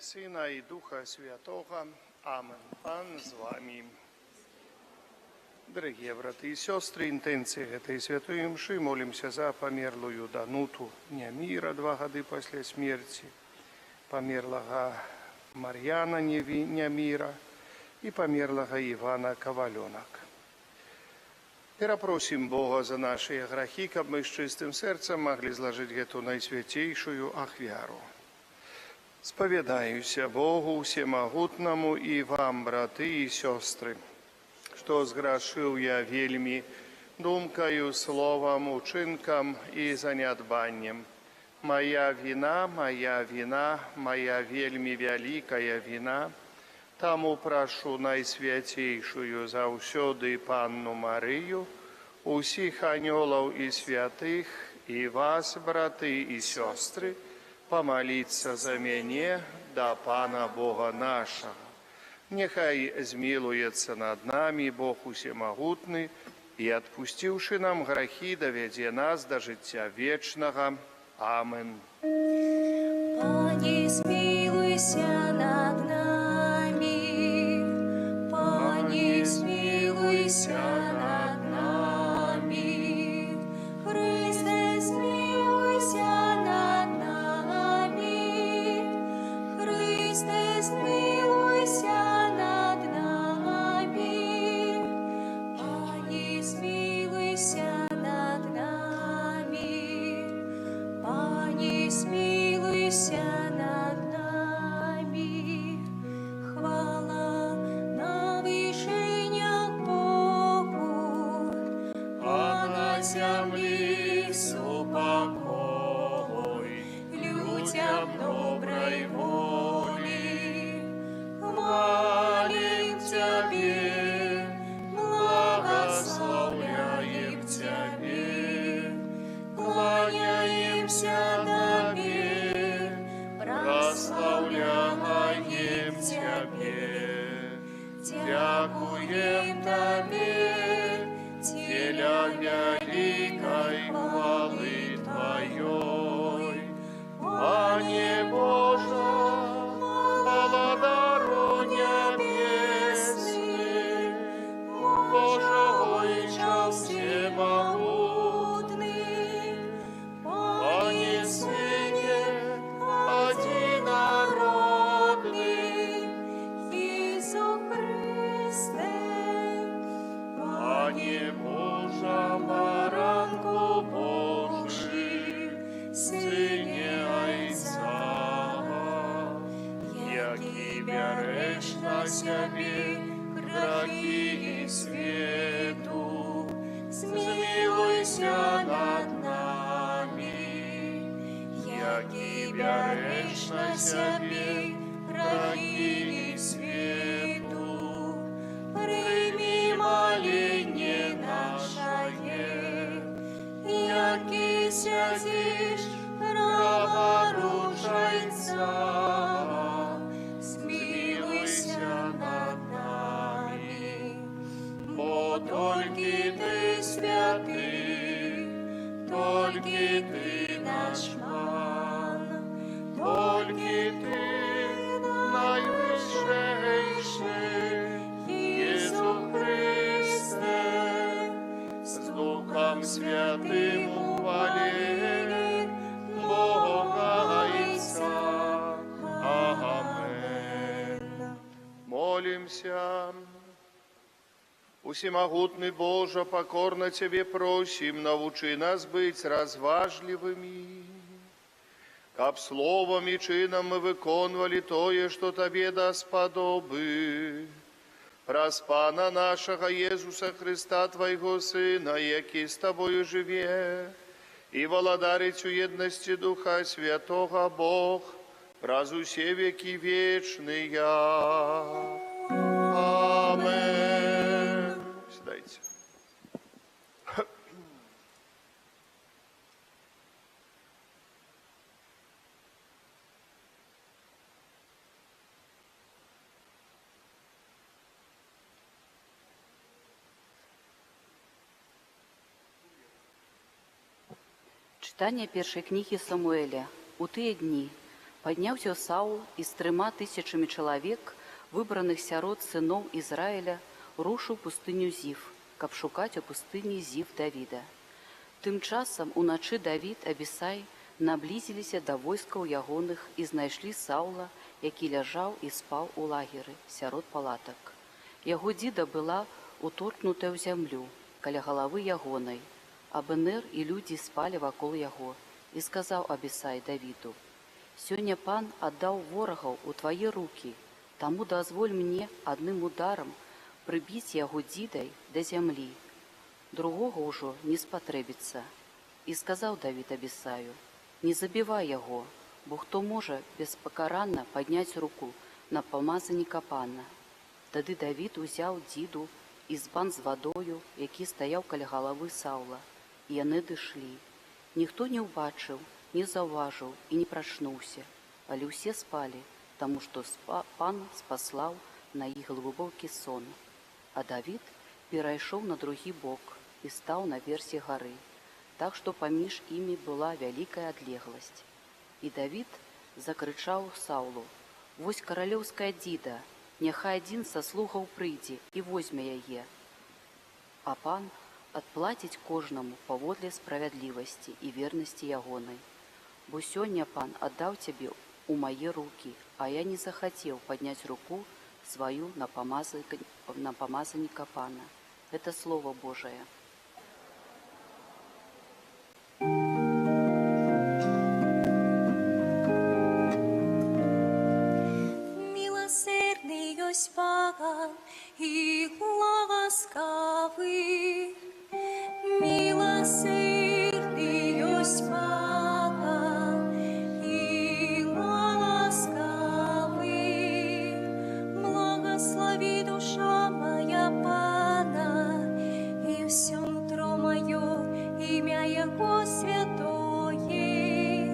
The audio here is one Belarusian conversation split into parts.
Сына, і Духа Святога. Амен. Пан з вамі. Дарагія браты і сёстры, інтэнцыі гэтай святой імшы: молімся за памерлую Дануту Няміра, 2 гады пасля смерці, памерлага Мар'яна Няміра і памерлага Івана Кавалёнак. Перапросім Бога за нашыя грахі, каб мы з чыстым сэрцам маглі злажыць гэту найсвяцейшую ахвяру. Спавядаюся Богу Усемагутнаму і вам, браты і сёстры, што зграшыў я вельмі думкаю, словам, учынкам і занядбаннем. Мая віна, мая віна, мая вельмі вялікая віна. Таму прашу найсвяцейшую заўсёды Панну Марыю, усіх анёлаў і святых, і вас, браты і сёстры, памаліцца за мяне да Пана Бога нашага. Няхай змілуецца над намі Бог Усемагутны і, адпусціўшы нам грахі, давядзе нас да жыцця вечнага. Амен. Пане, змілуйся над намі. Пане, змілуйся над намі. Хрысце, змілуйся над намі. Хрысце, змілуйся над намі. Пане, змілуйся над намі. Пане, змілуйся над намі. Хвала на вышынях Богу, А на зямлі супакой людзям добрай волі. Хвалім Цябе, благаслаўляем Цябе, кланяемся Табе, праслаўляем Цябе. Дзякуем Табе, дзеля вялікай хвалы Тваёй. Пане Божа, Валадару нябесны, Божа Ойча ўсемагутны, Пане Сыне адзінародны, Езу Хрысце, Пане Божа, Баранку Божы, Сыне Айца, які бярэш на сябе грахі свету, змілуйся над намі. Які бярэш на сябе грахі свету, прымі маленне нашае. Які сядзіш праваруч Айца, змілуйся над намі. Бо толькі Ты святы, толькі Ты наш Пан, толькі Ты найвышэйшы, Езу Хрысце, з Духам Святым у хвале Бога Айца. Амен. Молімся. Усемагутны Божа, пакорна Цябе просім, навучы нас быць разважлівымі, каб словам і чынам мы выконвалі тое, што Табе даспадобы. Праз Пана нашага Езуса Хрыста, Твайго Сына, які з Табою жыве і валадарыць у еднасці Духа Святога, Бог, праз усе векі вечныя. Амен. Сядайце. Чытанне першай кнігі Самуэля. У тыя дні Падняўся Саул і з 3000 чалавек, выбраных сярод сыноў Ізраіля, рушыў пустыню Зіф, каб шукаць у пустыні Зіф Давіда. Тым часам уначы Давід, Абісай наблізіліся да войскаў ягоных і знайшлі Саула, які ляжаў і спаў у лагеры сярод палатак. Яго дзіда была уторкнутая ў зямлю каля галавы ягонай. Абнер і людзі спалі вакол яго. І сказаў Абісай Давіду: «Сёння Пан аддаў ворагаў у твае рукі, таму дазволь мне адным ударам прыбіць яго дзідай да зямлі. Другога ўжо не спатрэбіцца». І сказаў Давід Абісаю: «Не забівай яго, бо хто можа беспакаранна падняць руку на памазаніка Пана?» Тады Давід узяў дзіду і збан з вадою, які стаяў каля галавы Саула, і яны адышлі. Ніхто не ўбачыў, не заўважыў і не прачнуўся, але ўсе спалі, таму што Пан спаслаў на іх глыбокі сон. А Давід перайшоў на другі бок і стаў на версе гары, так што паміж імі была вялікая адлегласць. І Давід закрычаў Саулу: «Вось каралеўская дзіда, няхай адзін са слугаў прыйдзе і возьме яе. А Пан адплаціць кожнаму паводле справядлівасці і вернасці ягонай. Бо сёння Пан аддаў цябе ў мае рукі, а я не захацеў падняць руку сваю на памазаніка Пана». Гэта Слова Божае. Міласэрны ёсць Пан і ласкавы. Міласэрны ёсць Пан і ласкавы. Благаславі, душа мая, Пана, і ўсё нутро маё, імя Яго святое.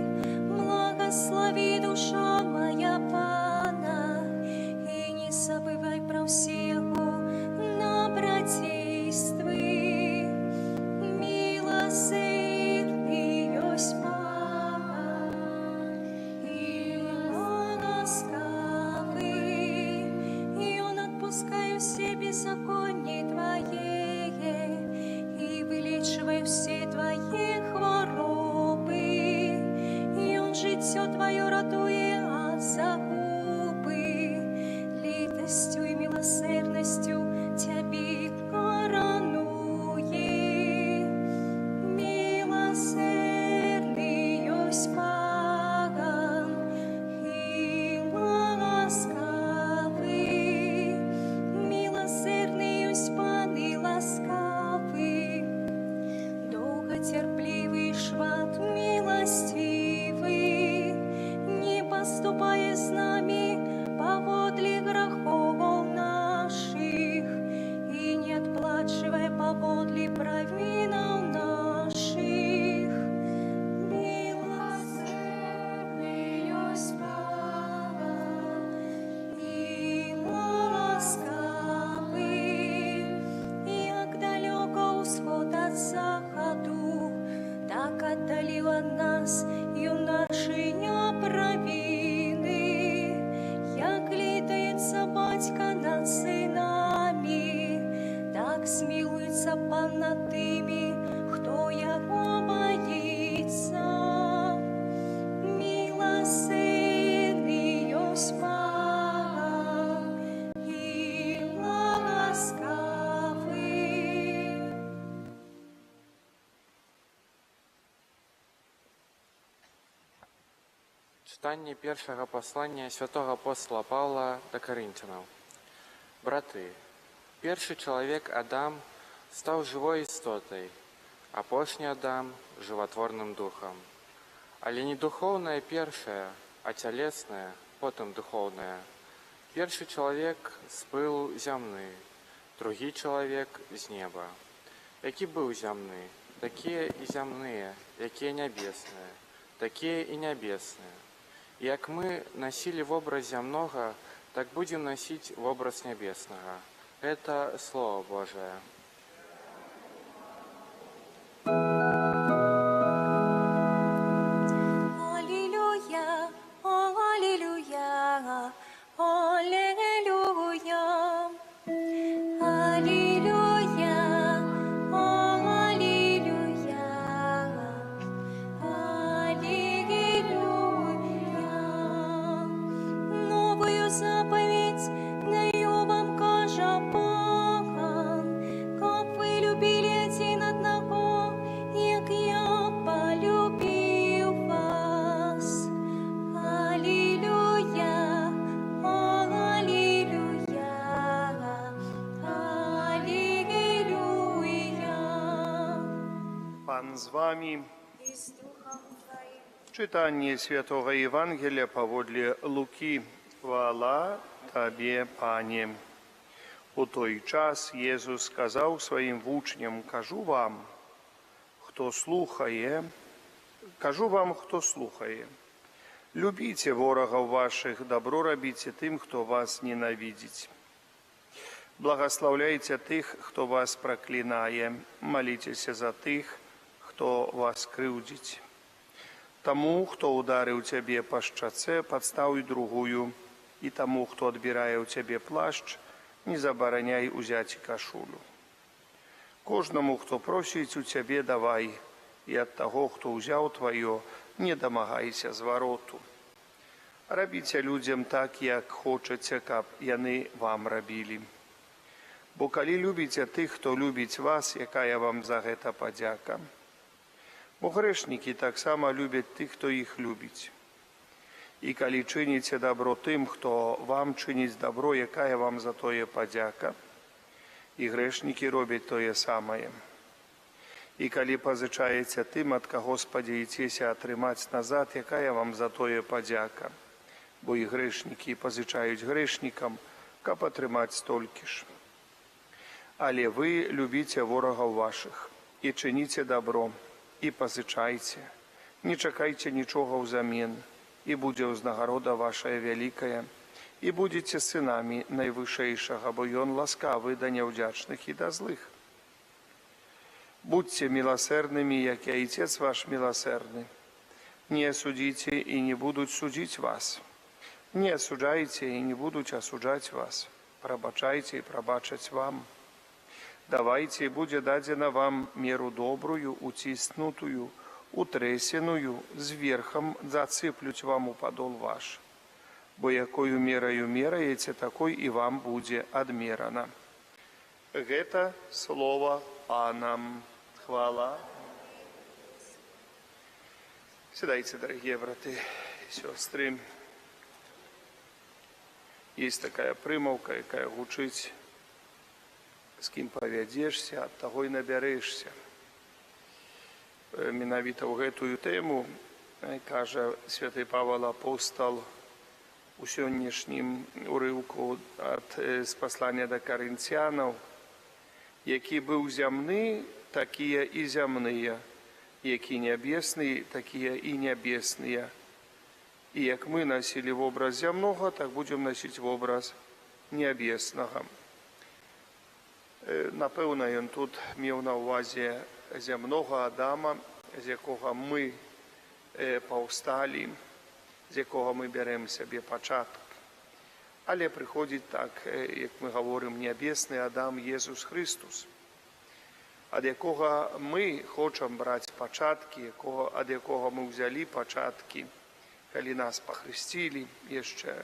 Благаславі, душа мая, Пана, і не забывай пра ўсе Яго дабрадзействы. Міласэрны ёсць Пан і ласкавы, і Ён адпускае ўсе беззаконні твае і вылечвае ўсе твае хваробы. І Ён жыццё тваё ратуе ад загубы, літасцю і міласэрнасцю цябе карануе. Міласэрны ёсць Пан і ласкавы. Міласэрны ёсць Пан і ласкавы, доўгацярплівы і шмат міласцівы, не паступае з намі паводле грахоў нашых і не адплачвае паводле правінаў нашых. Міласэрны ёсць Пан і ласкавы, як далёка ўсход ад захаду, так аддаліў ад нас і нашы правіны. Як літаецца бацька над сынамі, так змілуецца Пан над тымі, хто Яго баіцца. Міласэрны ёсць Пан і ласкавы. Чытанне першага паслання святога апостала Паўла да Карынцянаў. Браты, першы чалавек Адам стаў жывой істотай, апошні Адам жыватворным духам. Але не духоўнае першае, а цялеснае, потым духоўнае. Першы чалавек з пылу зямны, другі чалавек з неба. Які быў зямны, такія і зямныя, якія нябесныя, такія і нябесныя. І як мы насілі вобраз зямнога, так будзем насіць вобраз нябеснага. Гэта Слова Божае. Алілуя, Пан з вамі. І з духам Тваім. Чытанне святога Евангелля паводле Лукі. Хвала Табе, Пане. У той час Езус сказаў сваім вучням: «Кажу вам, хто слухае, кажу вам, хто слухае. Любіце ворагаў вашых, дабро рабіце тым, хто вас ненавідзіць. Благаслаўляйце тых, хто вас праклінае, маліцеся за тых, хто вас крыўдзіць. Таму, хто ударыў цябе па шчацэ, падстаў і другую, і таму, хто адбірае ў цябе плашч, не забараняй узяць і кашулю. Кожнаму, хто просіць у цябе, давай, і ад таго, хто ўзяў тваё, не дамагайся звароту. Рабіце людзям так, як хочаце, каб яны вам рабілі. Бо калі любіце тых, хто любіць вас, якая вам за гэта падзяка? Бо грэшнікі таксама любяць тых, хто іх любіць. І калі чыніце дабро тым, хто вам чыніць дабро, якая вам за тое падзяка? І грэшнікі робяць тое самае. І калі пазычаеце тым, ад каго спадзяецеся атрымаць назад, якая вам за тое падзяка? Бо і грэшнікі пазычаюць грэшнікам, каб атрымаць столькі ж. Але вы любіце ворагаў вашых і чыніце дабро, і пазычайце, не чакайце нічога ўзамен, і будзе ўзнагарода вашая вялікая, і будзеце сынамі Найвышэйшага, бо Ён ласкавы да няўдзячных і да злых. Будзьце міласэрнымі, як і Айцец ваш міласэрны. Не судзіце, і не будуць судзіць вас. Не асуджайце, і не будуць асуджаць вас. Прабачайце, і прабачаць вам. Давайце, і будзе дадзена вам меру добрую, уціснутую, утрэсеную, зверхам засыплюць вам у падол ваш. Бо якою мераю мераеце, такой і вам будзе адмерана». Гэта слова Пана. Хвала. Сядайце, дарагія браты і сёстры. Есть такая прымаўка, якая гучыць: «З кім павядзешся, ад таго і набярэшся». Менавіта ў гэтую тэму кажа святы Павел апостал у сённяшнім урыўку з паслання да Карынцянаў: «Які быў зямны, такія і зямныя, які нябесны, такія і нябесныя. І як мы насілі вобраз зямнога, так будзем насіць вобраз нябеснага». Напэўна, ён тут меў на ўвазе зямнога Адама, з якога мы паўсталі, з якога мы бярэм сябе пачатак. Але прыходзіць так, як мы гаворым, нябесны Адам Езус Хрыстус, ад якога мы хочам браць пачаткі, ад якога мы ўзялі пачаткі, калі нас пахрысцілі яшчэ.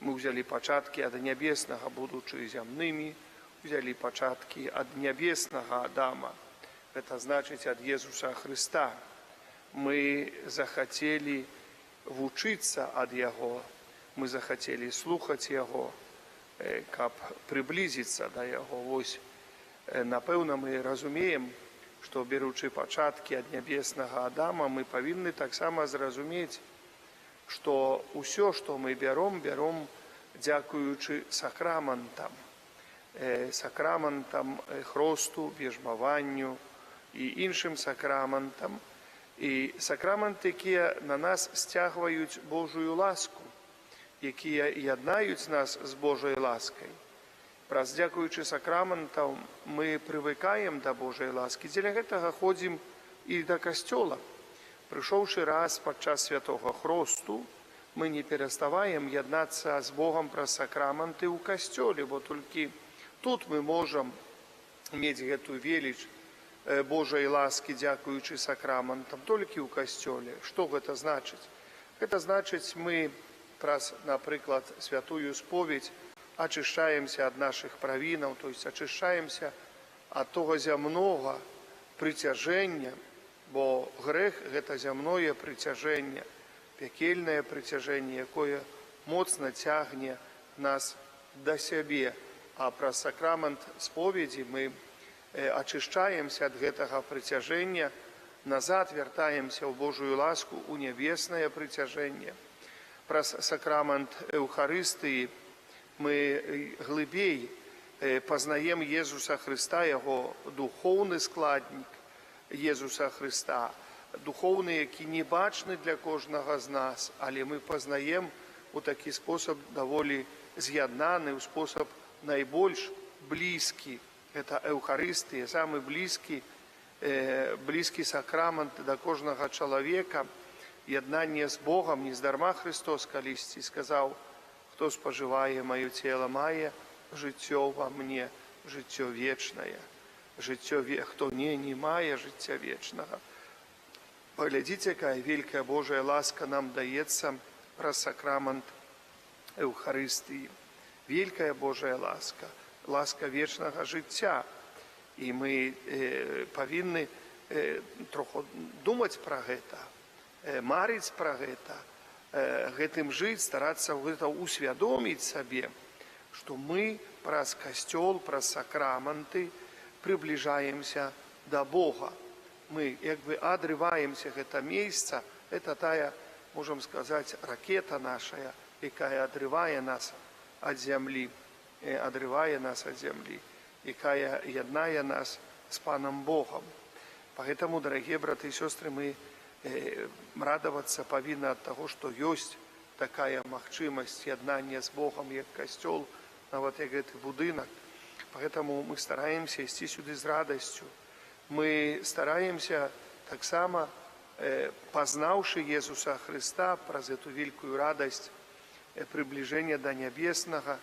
Мы ўзялі пачаткі ад нябеснага, будучы зямнымі, узялі пачаткі ад нябеснага Адама, гэта значыць ад Езуса Хрыста. Мы захацелі вучыцца ад Яго, мы захацелі слухаць Яго, каб прыблізіцца да Яго. Вось, напэўна, мы разумеем, што, беручы пачаткі ад нябеснага Адама, мы павінны таксама зразумець, што ўсё, што мы бяром, бяром дзякуючы сакрамантам. Сакрамантам хросту, бежмаванню і іншым сакрамантам. І сакраманты, якія на нас сцягваюць Божую ласку, якія яднаюць нас з Божай ласкай. Праз дзякуючы сакрамантам мы прывыкаем да Божай ласкі. Дзеля гэтага ходзім і да касцёла. Прыйшоўшы раз падчас святога хросту, мы не пераставаем яднацца з Богам праз сакраманты ў касцёле, бо толькі тут мы можам мець гэтую веліч Божай ласкі, дзякуючы сакрамантам, толькі ў касцёле. Што гэта значыць? Гэта значыць, мы праз, напрыклад, святую споведь ачышчаемся ад нашых правінаў, то есть ачышчаемся ад того зямнога прыцяжэння, бо грэх — гэта зямное прыцяжэнне, пякельнае прыцяжэнне, якое моцна цягне нас да сябе. А праз сакрамант споведзі мы ачышчаемся ад гэтага прыцяжэння. Назад вяртаемся ў Божую ласку, у нябеснае прыцяжэнне. Праз сакрамент Эўхарыстыі мы глыбей пазнаем Езуса Хрыста, яго духоўны складнік Езуса Хрыста, духоўны, які не бачны для кожнага з нас, але мы пазнаем у такі спосаб даволі з'яднаны, ў спосаб найбольш блізкі. Это Эўхарыстыя, самы блізкі сакрамент да кожнага чалавека, яднанне з Богам. Нездарма Хрыстос калісьці сказаў: «Хто спажывае маё цела, мае жыццё ва мне, жыццё вечнае. Жыццё, хто не мае жыцця вечнага». Паглядзіце, якая вялікая Божая ласка нам даецца праз сакрамент Эўхарыстыі. Вялікая Божая ласка, ласка вечнага жыцця. І мы павінны троху думаць пра гэта, марыць пра гэта, гэтым жыць, старацца гэта усвядоміць сабе, што мы праз касцёл, праз сакраманты прыбліжаемся да Бога. Мы як бы адрываемся гэта месца, это тая, можам сказаць, ракета нашая, якая адрывае нас ад зямлі, адрывае нас ад зямлі, якая яднае нас з Панам Богам. Поэтому, дорогие браты и сестры, мы радоваться павінны ад таго, што ёсць такая магчымасць яднання з Богам, як касцёл, нават як гэты будынак. Поэтому мы стараемся ісці сюды з радасцю. Мы стараемся таксама, пазнаўшы Езуса Хрыста праз эту вялікую радасць прыбліжэння да нябеснага,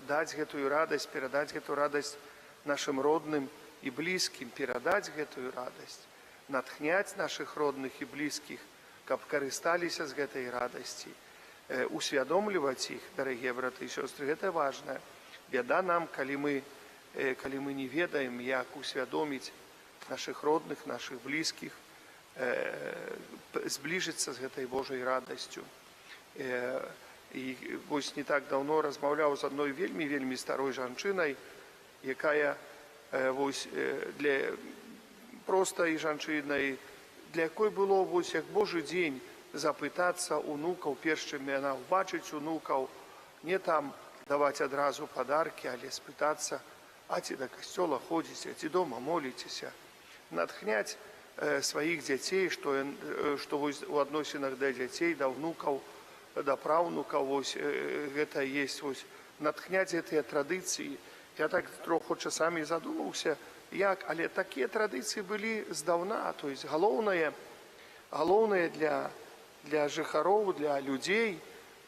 даць гэтую радасць, перадаць гэту радасць нашым родным і блізкім, перадаць гэтую радасць, натхняць нашых родных і блізкіх, каб карысталіся з гэтай радасці, усвядомліваць іх, дарагія браты і сёстры, гэта важна. Бяда нам, калі мы не ведаем, як усвядоміць нашых родных, нашых блізкіх, збліжыцца з гэтай Божай радасцю. І вось не так даўно размаўляў з адной вельмі, вельмі старой жанчынай, якая вось для простай жанчынай, для якой было вось як Божы дзень запытацца унукаў, перш чым яна ўбачыць унукаў, не там даваць адразу падаркі, але спытацца: а ці да касцёла ходзіце, ці дома моліцеся, натхняць сваіх дзяцей, што вось у адносінах да дзяцей, да ўнукаў, да праўнукаў вось гэта есть вось натхняць гэтыя традыцыі. Я так троху часамі задумаўся, як, але такія традыцыі былі здаўна, то есть галоўнае для жыхароў, для людзей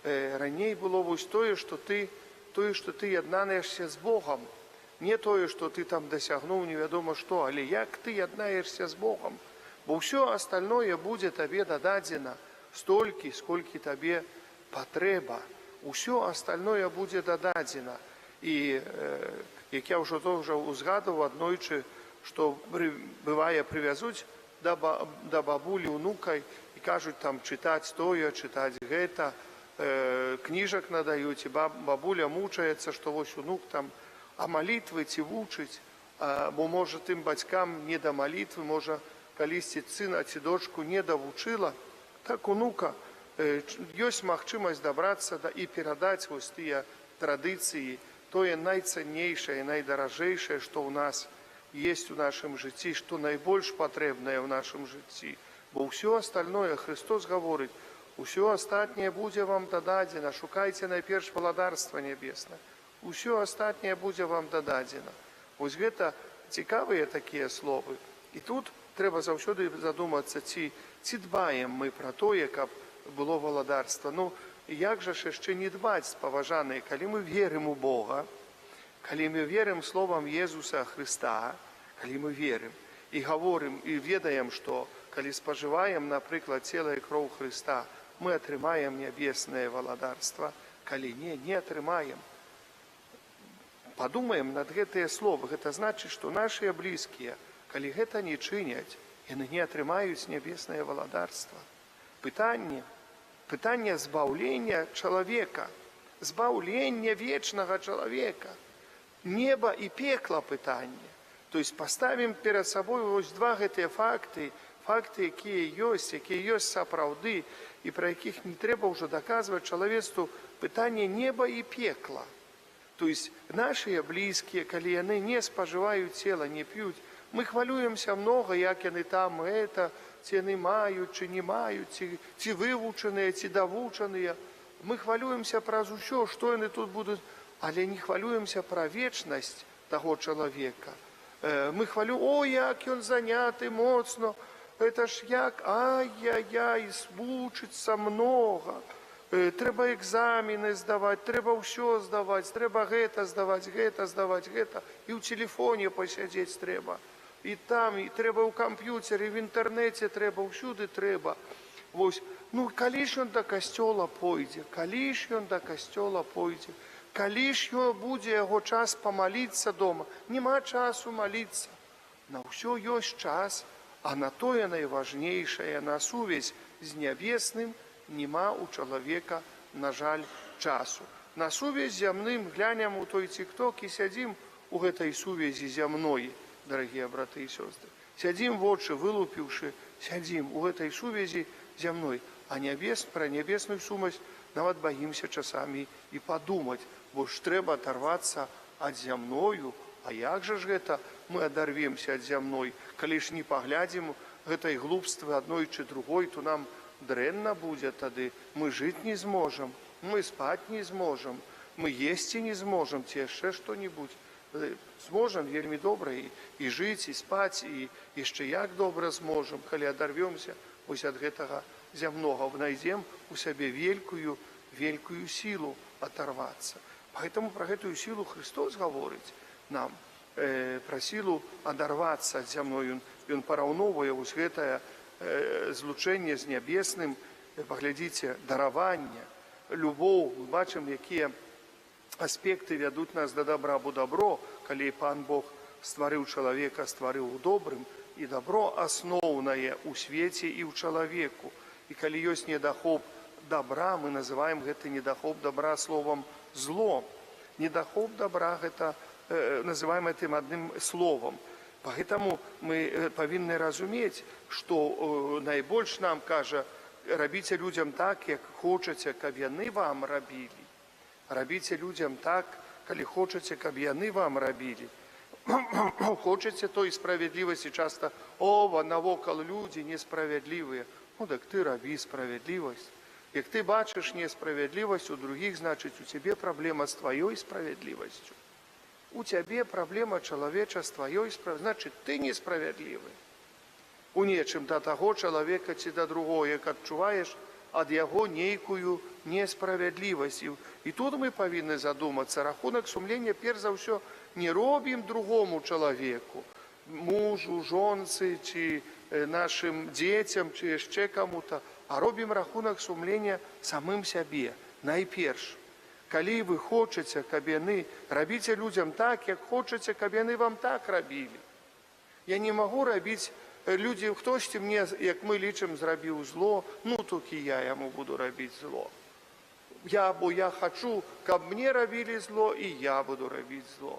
раней было вось тое, што ты яднаешся з Богам. Не тое, што ты там дасягнуў невядома што, але як ты яднаешся з Богам. Бо ўсё остальное будзе табе дададзена столькі, сколькі табе патрэба. Усё остальное будзе дададзена. І як я ўжо тоже узгадываў аднойчы, што бывае, прывязуць да бабулі ўнукай і кажуць там чытаць тое, чытаць гэта, кніжак надаюць, і бабуля мучаецца, што вось унук там, а малітвы ці вучыць, бо можа, тым бацькам не да малітвы, можа, калісьці сына ці дочку не давучыла, так унука ёсць магчымасць дабрацца да і перадаць вось тыя традыцыі, тое найцэннейшае, найдаражэйшае, што ў нас есть у нашым жыцці, што найбольш патрэбнае ў нашым жыцці. Бо ўсё остальное, Хрыстос гаворыць, усё астатняе будзе вам дададзена, шукайце найперш валадарства нябеснае. Усё астатняе будзе вам дададзена. Вось гэта цікавыя такія словы. І тут трэба заўсёды задумацца, ці дбаем мы пра тое, каб было валадарства. Ну, як жа ж яшчэ не дбаць, паважаныя, калі мы верым у Бога, калі мы верым словам Езуса Хрыста, калі мы верым і гаворым і ведаем, што калі спажываем, напрыклад, цела і кроў Хрыста, мы атрымаем нябеснае валадарства, калі не, не атрымаем. Падумаем над гэтыя словы. Гэта значыць, што нашыя блізкія, калі гэта не чыняць, яны не атрымаюць нябеснае валадарства. Пытанне збаўлення чалавека, збаўлення вечнага чалавека, неба і пекла пытанне. То есть паставім перад сабой вось два гэтыя факты, Факты, якія ёсць сапраўды і пра якіх не трэба ўжо даказваць чалавецтву, пытанне неба і пекла. То есть нашыя блізкія, калі яны не спажываюць цела, не п'юць, мы хвалюемся много, як яны там это, ці яны маюць, ці не маюць, ці вывучаныя, ці давучаныя. Мы хвалюемся праз усё, што яны тут будуць, але не хвалюемся пра вечнасць таго чалавека. Мы хвалю, о, як ён заняты моцна, это ж як, ай-яй-яй, вучыцца многа. Трэба экзамены здаваць, трэба ўсё здаваць, трэба гэта здаваць, гэта здаваць, гэта. І ў телефоне пасядзець трэба. І там, і трэба ў камп'ютары, в інтэрнэце трэба, ўсюды трэба. Вось. Ну, калі ж ён да касцёла пойдзе, калі ж ён да касцёла пойдзе, калі ж ён будзе яго час памаліцца дома, няма часу маліцца. На ўсё ёсць час, а на тое найважнейшае, на сувязь з нябесным, нема у чалавека, на жаль, часу. На сувязь з зямным глянем у той цікток і сядзім у гэтай сувязі зямной, дарагія браты і сёстры. Сядзім, вочы вылупіўшы, сядзім у гэтай сувязі зямной, а пра нябесную сувязь нават баімся часамі і падумаць, бо ж трэба адарвацца ад зямною. А як жа ж гэта мы адарвемся ад зямной, калі ж не паглядзім гэтай глупствы адной ці другой, то нам дрэнна будзе тады, мы жыць не зможам, мы спаць не зможам, мы есці не зможам ці яшчэ што-нибудь. Зможам вельмі добра і жыць, і спаць, і яшчэ як добра зможам, калі адарвёмся вось ад гэтага зямнога, знайдзем у сябе велькую, велькую сілу оторваться. Поэтому про гэтую сілу Христос гаворыць нам, пра сілу адарвацца ад зямной. Ён параўноўвае вось гэтае злучэнне з нябесным, паглядзіце, дараванне, любоў, мы бачым, якія аспекты вядуць нас да добра, бо добро, калі Пан Бог стварыў чалавека, стварыў у добрым, і добро асноўнае ў свеце і ў чалавеку. І калі ёсць недахоп добра, мы называем гэты недахоп добра словом «зло». Недахоп добра гэта называем гэтым адным словом. Поэтому мы павінны разумець, што найбольш нам кажа: рабіце людзям так, як хочаце, каб яны вам рабілі. Рабіце людзям так, калі хочаце, каб яны вам рабілі. Хочаце той справядлівасці часта, о, навокал людзі несправядлівыя. Ну так ты рабі справядлівасць. Як ты бачыш несправядлівасць у другіх, значыць, у цябе праблема з тваёй справядлівасцю. У цябе праблема, чалавеча, з тваёй справ... значыць, ты несправядлівы. У нечым да таго чалавека ці да другого, як адчуваеш ад яго нейкую несправядлівасць. І тут мы павінны задумацца: рахунак сумлення перш за ўсё не робім другому чалавеку, мужу, жонцы ці нашым дзецям, ці яшчэ каму-то, а робім рахунак сумлення самым сябе найперш. Калі вы хочаце, каб яны, рабіце людзям так, як хочаце, каб яны вам так рабілі. Я не магу рабіць людзі, хтосьці мне, як мы лічым, зрабіў зло, ну толькі я яму буду рабіць зло. Я, бо я хачу, каб мне рабілі зло, і я буду рабіць зло.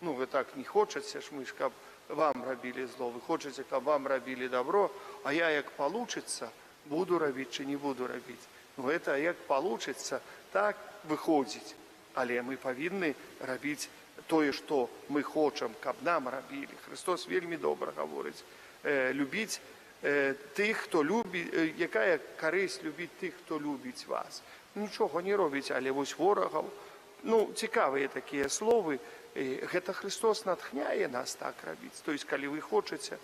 Ну, вы так не хочаце ж, мы ж, каб вам рабілі зло, вы хочаце, каб вам рабілі добро, а я як получится, буду рабіць ці не буду рабіць. Ну, это як получится, так выходзіць. Але мы павінны рабіць тое, што мы хочам, каб нам рабілі. Христос вельмі добра гаворыць. Любіць тых, хто любіць, якая карысць любіць тых, хто любіць вас? Нічога не робіць, але вось ворагаў. Ну, цікавыя такія словы. Гэта Христос натхняе нас так рабіць. То есть, калі вы хочаце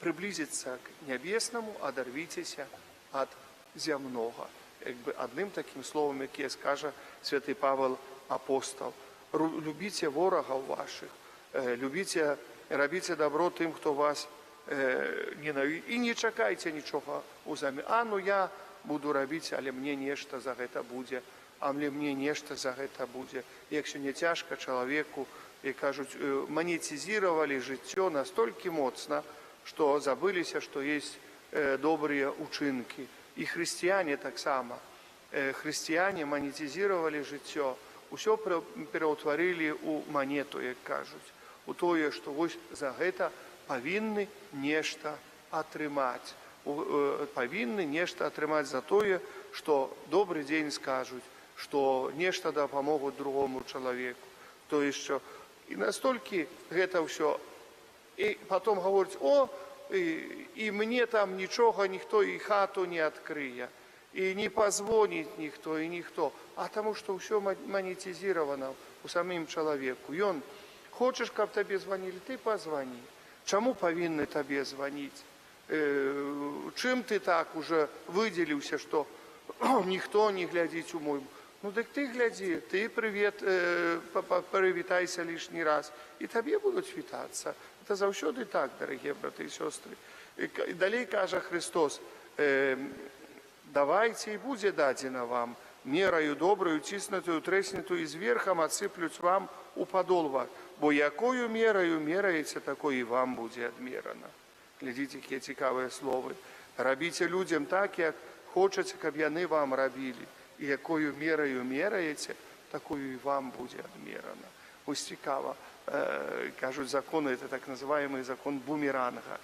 прыблізіцца к нябеснаму, адарвіцеся ад зямнога. Як бы адным такім словам, якія скажа святы Павел апостол. Любіце ворагаў вашых, любіце, рабіце добро тым, хто вас ненавідзіць. І не чакайце нічога узамен. А, ну я буду рабіць, але мне нешта за гэта будзе, а мне нешта за гэта будзе. Як сёння цяжка чалавеку, і кажуць, манетызіравалі жыццё настолькі моцна, што забыліся, што есть добрыя учынкі. І хрысціяне таксама. Хрысціяне манетызіравалі жыццё, усё пераўтварылі ў манету, як кажуць, у тое, што вось за гэта павінны нешта атрымаць. Павінны нешта атрымаць за тое, што добры дзень скажуць, што нешта дапамогуць другому чалавеку. То еще і настолькі гэта ўсё, і потом гаворыць: «О, і мне там нічога ніхто і хату не адкрые, і не пазвоніць ніхто, і ніхто». А таму што ўсё манетызіравана у самім чалавеку. Ён хочаш, каб табе званілі, ты пазвані. Чаму павінны табе званіць? Чым ты так уже выдзеліўся, што ніхто не глядзіць у мой? Ну дык ты глядзі, ты прывет, прывітайся лішні раз, і табе будуць вітацца. Это заўсёды так, дарагія браты і сёстры. І далей кажа Христос: «Давайце, і будзе дадзена вам, мераю добраю, ціснутую, трэснутую і зверхам адсыплюць вам у падол ваш. Бо якою мераю мераеце, такой і вам будзе адмерана». Глядзіце, якія цікавыя словы. Рабіце людзям так, як хочаце, каб яны вам рабілі. І якою мераю мераеце, такою і вам будзе адмерана. Ось цікава, кажуць, законы, это так называемый закон бумеранга.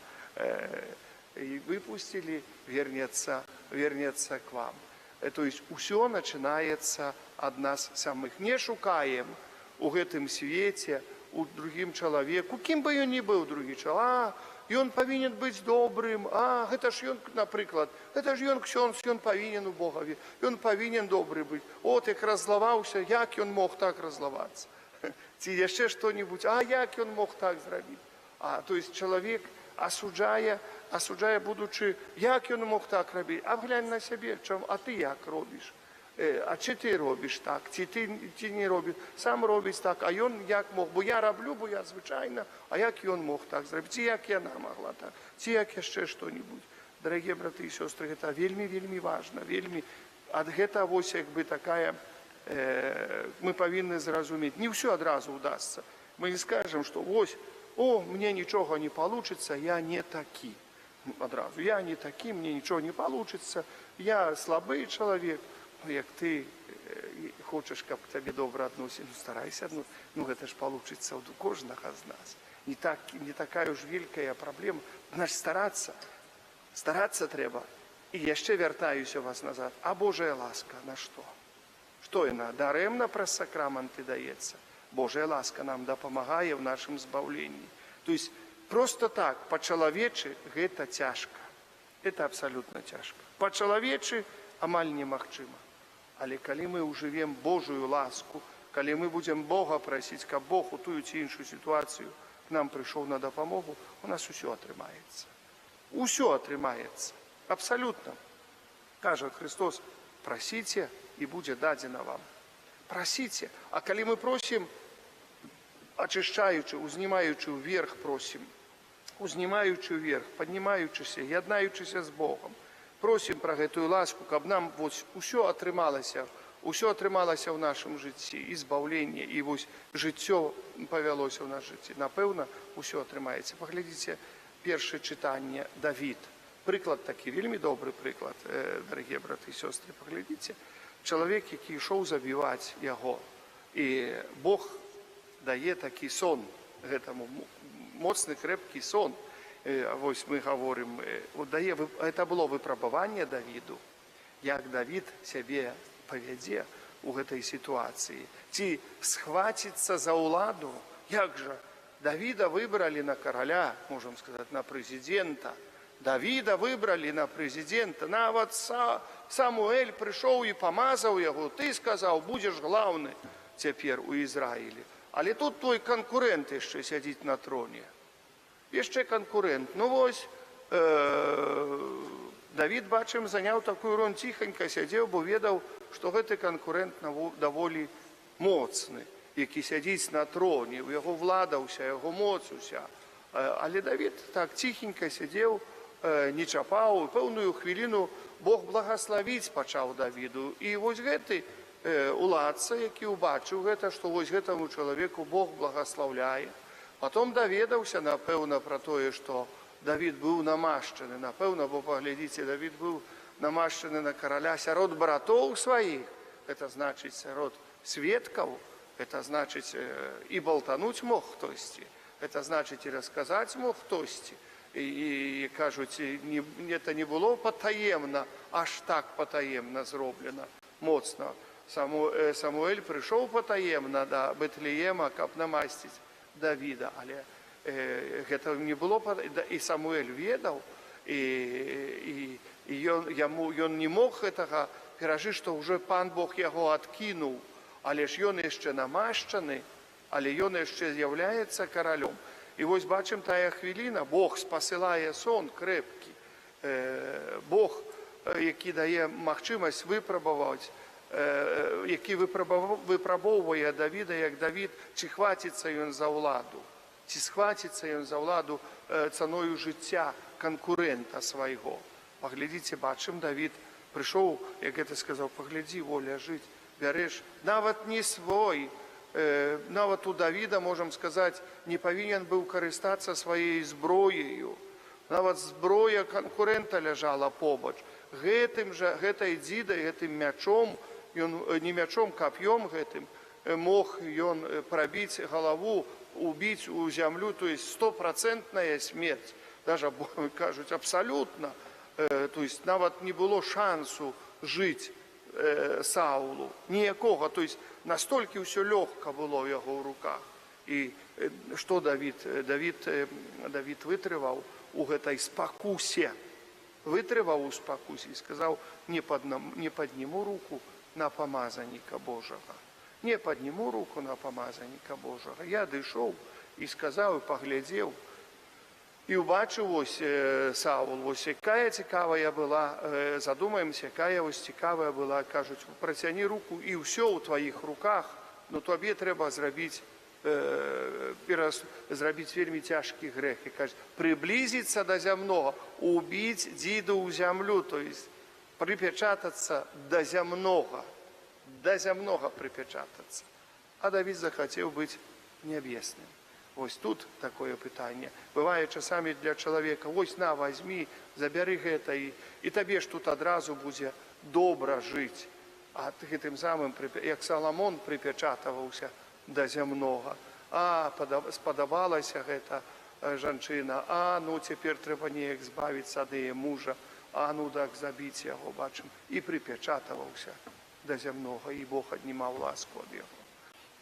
И выпустили, вернется, вернется к вам. То есть усё начинается ад нас самых. Не шукаем у гэтым свеце, у другім чалавеку, кім бы ён ні быў другі чалавек, а, ён павінен быць добрым, а, гэта ж ён, напрыклад, гэта ж ён ксёндз, ён павінен у Бога, ён павінен добры быць. От як раззлаваўся, як ён мог так раззлавацца? Ці яшчэ што-нибудь, а як ён мог так зрабіць? А, то есть чалавек асуджае, асуджае, будучы, як ён мог так рабіць? А глянь на сябе, чам, а ты як робіш? А ці ты робіш так, ці ты ці не робіш? Сам робіць так, а ён як мог? Бо я раблю, бо я звычайна, а як ён мог так зрабіць? Ці як яна магла так? Ці як яшчэ што-нибудь? Дарагія браты і сёстры, гэта вельмі, вельмі важна, вельмі. Ад гэта вось як бы такая, мы павінны зразумець, не ўсё адразу удасца. Мы не скажем, што вось, о, мне нічога не получится, я не такі. Ну, адразу, я не такі, мне нічога не получится, я слабы чалавек. Ну, як ты хочаш, каб к табе добра адносілі, ну, старайся, ну гэта ж получится у кожнага з нас. Не, так, не такая уж вялікая праблема. Значит, старацца, старацца трэба. І яшчэ вяртаюся вас назад. А Божая ласка на што? Што яна? Дарэмна праз сакраманты даецца. Божая ласка нам дапамагае ў нашым збаўленні. То есть просто так, па-чалавечы, гэта цяжка. Это абсалютна цяжка. Па-чалавечы амаль немагчыма. Але калі мы ўжывем Божую ласку, калі мы будзем Бога прасіць, каб Бог у тую ці іншую сітуацыю к нам прыйшоў на дапамогу, у нас усё атрымаецца. Усё атрымаецца. Абсалютна. Кажа Христос: «Прасіце, і будзе дадзена вам». Прасіце. А калі мы просім, ачышчаючы, узнімаючы ўверх просім, узнімаючы ўверх, паднімаючыся, яднаючыся з Богом, просім пра гэтую ласку, каб нам вось усё атрымалася ў нашым жыцці, і збаўленне, і вось жыццё павялося ў наш жыцці. Напэўна, усё атрымаецца. Паглядзіце першае чытанне: Давід. Прыклад такі, вельмі добры прыклад, дарагія браты і сёстры, паглядзіце. Чалавек, які ішоў забіваць яго, і Бог дае такі сон гэтаму, моцны, крэпкі сон. Вось мы гаворым, вот дае, это было выпрабаванне Давіду, як Давід сябе павядзе у гэтай сітуацыі. Ці схваціцца за ўладу, як жа Давіда выбралі на караля, можам сказаць, на прэзідэнта. Давіда выбралі на прэзідэнта. Нават Самуэль прыйшоў і памазаў яго. Ты, сказаў, будзеш главны цяпер у Ізраілі. Але тут твой канкурэнт яшчэ сядзіць на троне. Яшчэ канкурэнт. Ну вось, Давід, бачым, заняў такую роль, ціханька сядзеў, бо ведаў, што гэты канкурэнт даволі моцны, які сядзіць на троне, у яго влада ўся, яго моц уся. Але Давід так ціхенька сядзеў, не чапаў, і пэўную хвіліну Бог благаславіць пачаў Давіду. І вось гэты уладца, які ўбачыў гэта, што вось гэтаму чалавеку Бог благаслаўляе, потом даведаўся, напэўна, пра тое, што Давід быў намашчаны, напэўна, бо паглядзіце, Давід быў намашчаны на караля сярод братоў сваіх, это значыць сярод сведкаў, это значыць і балтануць мог хтосьці, это значыць і расказаць мог хтосьці. І кажуць, не, это не было патаемна, аж так патаемна зроблена, моцна. Самуэль прыйшоў патаемна да Бэтлеема, каб намасціць Давіда, але гэта не было да, і Самуэль ведаў, і ён, яму, ён не мог гэтага перажыць, што ўжо пан Бог яго адкінуў, але ж ён яшчэ намашчаны, але ён яшчэ з'яўляецца каралём. І вось бачым тая хвіліна, Бог спасылае сон крэпкі, Бог, які дае магчымасць выпрабаваць, які выпрабоўвае Давіда, як Давід, ці хваціцца ён за ўладу, ці схваціцца ён за ўладу цаною жыцця канкурэнта свайго. Паглядзіце, бачым, Давід прыйшоў, як гэта сказаў, паглядзі, воля жыць, бярэш, нават не свой, нават у Давіда, можам сказаць, не павінен быў карыстацца сваёй зброею. Нават зброя канкурэнта ляжала побач. Гэтым жа, гэтай дзідай, гэтым мячом, ён, не мячом, кап'ём гэтым, мог ён прабіць галаву, убіць у зямлю, то есть стопроцентная смерть. Даже, кажуць, абсалютна. То есть нават не было шансу жыць Саулу, ніякога, то есть настолькі ўсё лёгка было ў яго ў руках. І што Давід? Давід вытрываў у гэтай спакусе, вытрываў у спакусе і сказаў, не падніму руку на памазаніка Божага. Не падніму руку на памазаніка Божага. Я дышоў і сказаў, і паглядзеў, і ўбачыў вось Саул, вось якая цікавая была, задумаемся, якая вось цікавая была, кажуць, працяні руку, і ўсё ў тваіх руках, но табе трэба зрабіць вельмі цяжкі грэх. І кажуць, прыблізіцца да зямнога, убіць дзіду ў зямлю, то есть прыпечатацца да зямнога, да зямнога прыпечатацца. А Давід захацеў быць нябесным. Вось тут такое пытанне. Бывае часамі для чалавека, вось на, возьми, забяры гэта, і табе ж тут адразу будзе добра жыць. А гэтым самым, як Саламон прыпечатаваўся да зямнога. А, спадабалася гэта жанчына, а, ну, цяпер трэба неяк збавіцца ад яе мужа, а, ну, так, забіць яго, бачым. І прыпечатаваўся да зямнога, і Бог аднімаў ласку ад яго.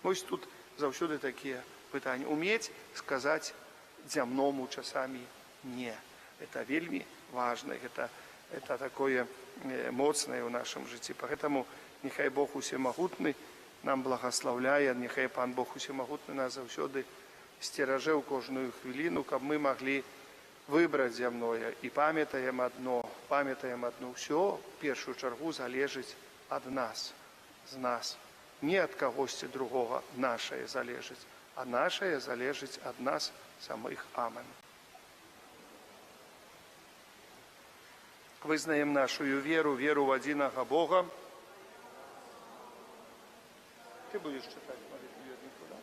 Вось тут заўсёды такія пытанні. Уметь сказаць зямному часамі не. Это вельмі важна, это такое моцнае ў нашым жыцці. Поэтому нехай Бог усемагутны нам благословляе, нехай Пан Бог усемагутны нас заўсёды сцеражэ ў кожную хвіліну, каб мы маглі выбраць зямное. І памятаем адно, ўсё в першую чаргу залежыць ад нас, з нас. Не ад кагосьці другога нашае залежыць, а нашае залежыць ад нас самых. Амен. Вызнаем нашу веру, веру в адзінага Бога. Ты будешь читать молитву вернику, да?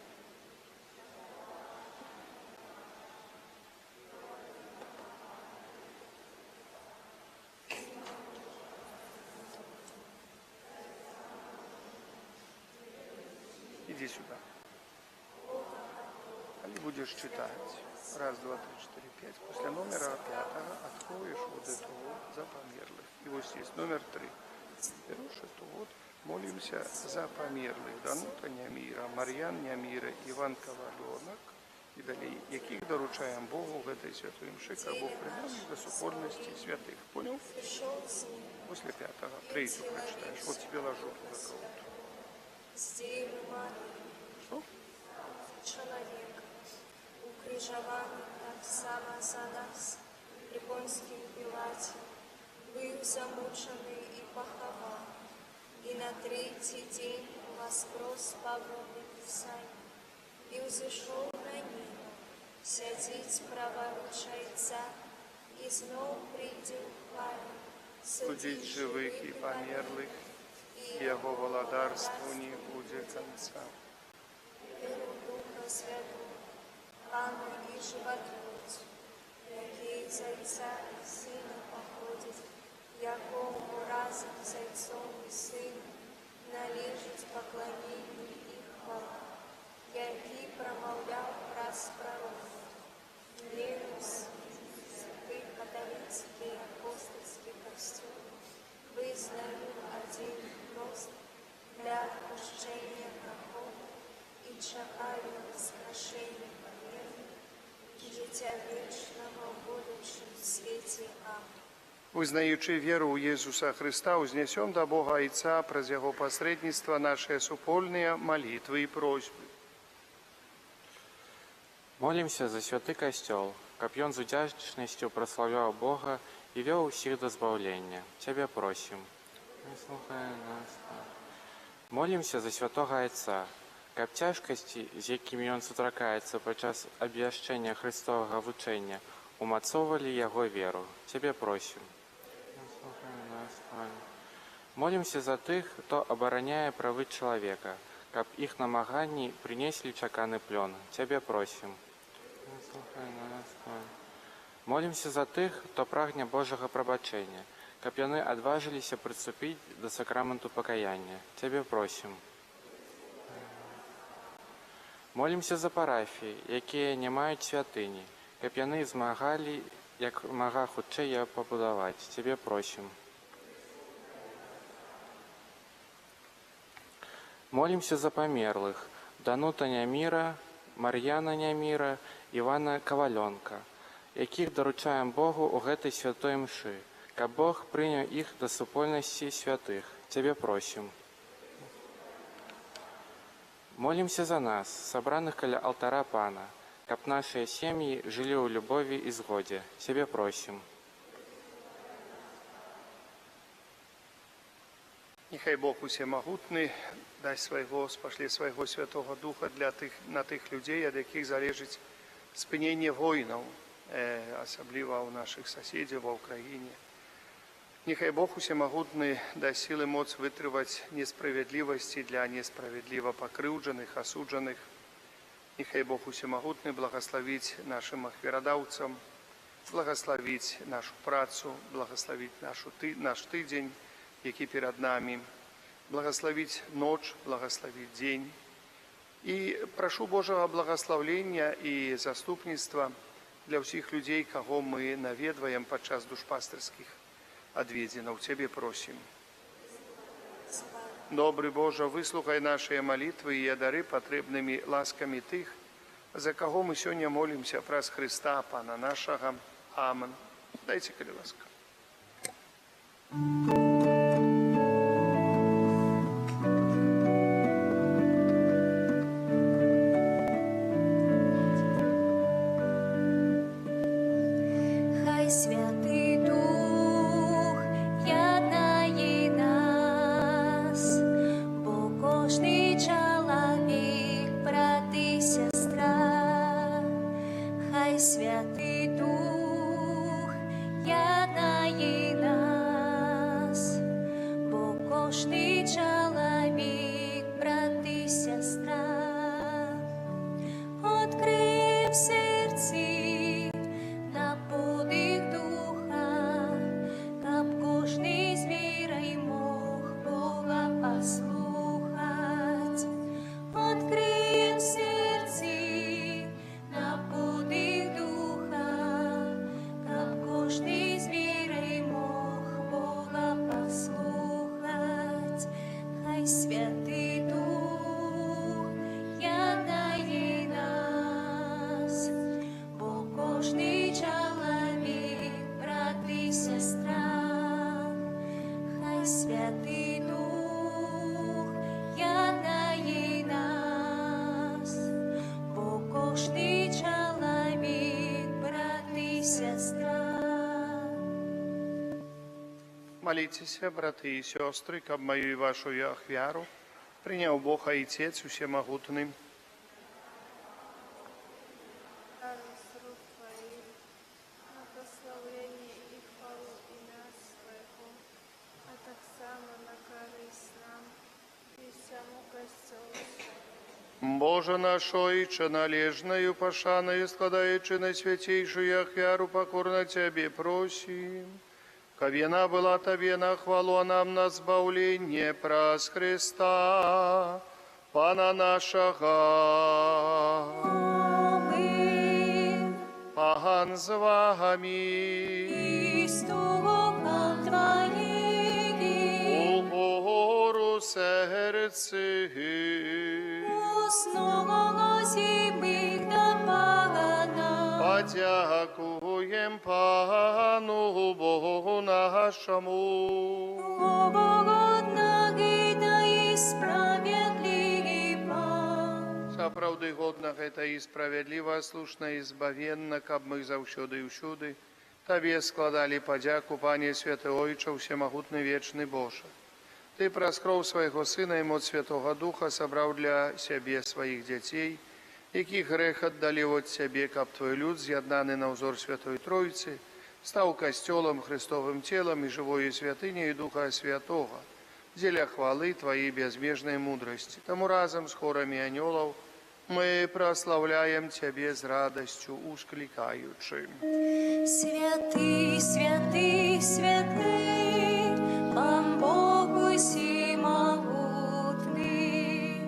Иди сюда. Али будешь читать. Раз, два, три, четыре, пять. После номера 5 откроешь вот эту вот за померлых. И вот здесь номер 3. Берешь эту вот. Молимся за померлых. Данута Няміра, Мар'ян Няміра, Иван Коваленок и далее. Яких доручаем Богу в этой святой мши, как Бог принял их до супольности святых. Понял? После 5-го. 3-ю прочитаешь. Вот тебе ложу туда кого-то. Что? Человек, укрыжаваны таксама за нас при Понскім Пілаце, быў замучаны і пахаваны, і на трэці дзень уваскрос паводле Пісання, і ўзышоў на неба, сядзіць праваруч Айца, і зноў прыйдзе ў хвале, судзіць жывых і памерлых, яго валадарству не будзе канца. Веру ў Духа Святого, Пана і Жыватворцу, які з Айца і Сына паходзіць, якому разам з Айцом і Сынам належыць пакланенне і хвала, які прамаўляў праз прарокаў. Веру ў Каталіцкі і Апостальскі Касцёл, вызнаю адзін хрост для адпушчэння грахоў і чакаю ўваскрасення памерлых і жыцця вечнага ў будучым свеце. Амэн. Вызнаючы веру ў Езуса Хрыста, узнясём да Бога Айца праз Яго пасрэдніцтва нашыя супольныя малітвы і просьбы. Молімся за святы Касцёл, каб ён з удзячнасцю праслаўляў Бога і вёў усіх да збаўлення. Цябе просім. Выслухай нас, Пане. Молімся за святога Айца, каб цяжкасці, з якімі ён сустракаецца падчас абвяшчэння Хрыстовага вучэння, умацоўвалі яго веру. Цябе просім. Выслухай нас, Пане. Молімся за тых, хто абараняе правы чалавека, каб іх намаганні прынеслі чаканы плён. Цябе просім. Выслухай нас, Пане. Молімся за тых, хто прагне Божага прабачэння, каб яны адважыліся прыступіць да сакраменту пакаяння. Цябе просім. Молімся за парафіі, якія не маюць святыні, каб яны змагалі як мага хутчэй яе пабудаваць. Цябе просім. Молімся за памерлых Данута Няміра, Мар'яна Няміра, Івана Кавалёнка, якіх даручаем Богу ў гэтай святой імшы, каб Бог прыняў іх да супольнасці святых. Цябе просім. Молімся за нас, сабраных каля алтара Пана, каб нашыя сем'і жылі ў любові і згодзе. Цябе просім. Няхай Бог усемагутны дасць свайго, спашле свайго Святога Духа на тых людзей, ад якіх залежыць спыненне войнаў, асабліва ў нашых суседзяў ва Украіне. Няхай Бог усемагутны дасць сілы, моц вытрываць несправядлівасці для несправядліва пакрыўджаных, асуджаных. Няхай Бог усемагутны благаславіць нашым ахвярадаўцам, благаславіць нашу працу, благаславіць наш тыдзень, які перад намі, благаславіць ноч, благаславіць дзень. І прашу Божага благаслаўлення і заступніцтва для ўсіх людзей, каго мы наведваем падчас душпастырскіх адведзінаў. Цябе просім. Добры Божа, выслухай нашыя малітвы і адары патрэбнымі ласкамі тых, за каго мы сёння молімся праз Хрыста, Пана нашага. Амэн. Дайце, калі ласка. Хай Святы Дух яднае нас, бо кожны чалавек брат і сястра. Хай Святы Дух яднае нас, бо кожны чалавек брат і сястра. Адкрый у сэрцы на подых Духа, каб кожны з верай мог Бога паслухаць. Адкрый у сэрцы на подых Духа, каб кожны з верай мог Бога паслухаць. Хай Святы Дух яднае нас, бо кожны чалавек брат і сястра. Хай Святы Дух яднае нас, бо кожны чалавек брат і сястра. Маліцеся, браты і сёстры, каб маю і вашу ахвяру прыняў Бог Айцец усемагутны. Дару з рук Тваіх, на праслаўленне і хвалу імя Свайго, а таксама на карысць нам і ўсяму Касцёлу Свайму. Божа наш Ойча, належнаю пашанаю складаючы найсвяцейшую ахвяру, пакорна Цябе просім, каб яна была Табе на хвалу, а нам на збаўленне праз Хрыста, Пана нашага. Амэн. Пан з вамі. Прыступам Тваіх. Угору сэрцы. Узносім іх да Пана. Падзякуем Пану Богу нашаму. Годна гэта і справядліва. Сапраўды годна гэта і справядліва, слушна і збавенна, каб мы заўсёды і ўсюды Табе складалі падзяку, Пане святы Ойча, усемагутны вечны Божа. Ты праз кроў свайго Сына і моц Святога Духа сабраў для сябе сваіх дзяцей, якіх грэх аддаліў ад сябе, каб Твой люд, з'яднаны на ўзор Святой Тройцы, стаў касцёлам, Хрыстовым целам і жывою святыняю Духа Святога, дзеля хвалы Тваёй бязмежнай мудрасці. Таму разам з хорамі анёлаў мы праслаўляем Цябе з радасцю, усклікаючы. Святы, святы, святы, Пан Бог усемагутны,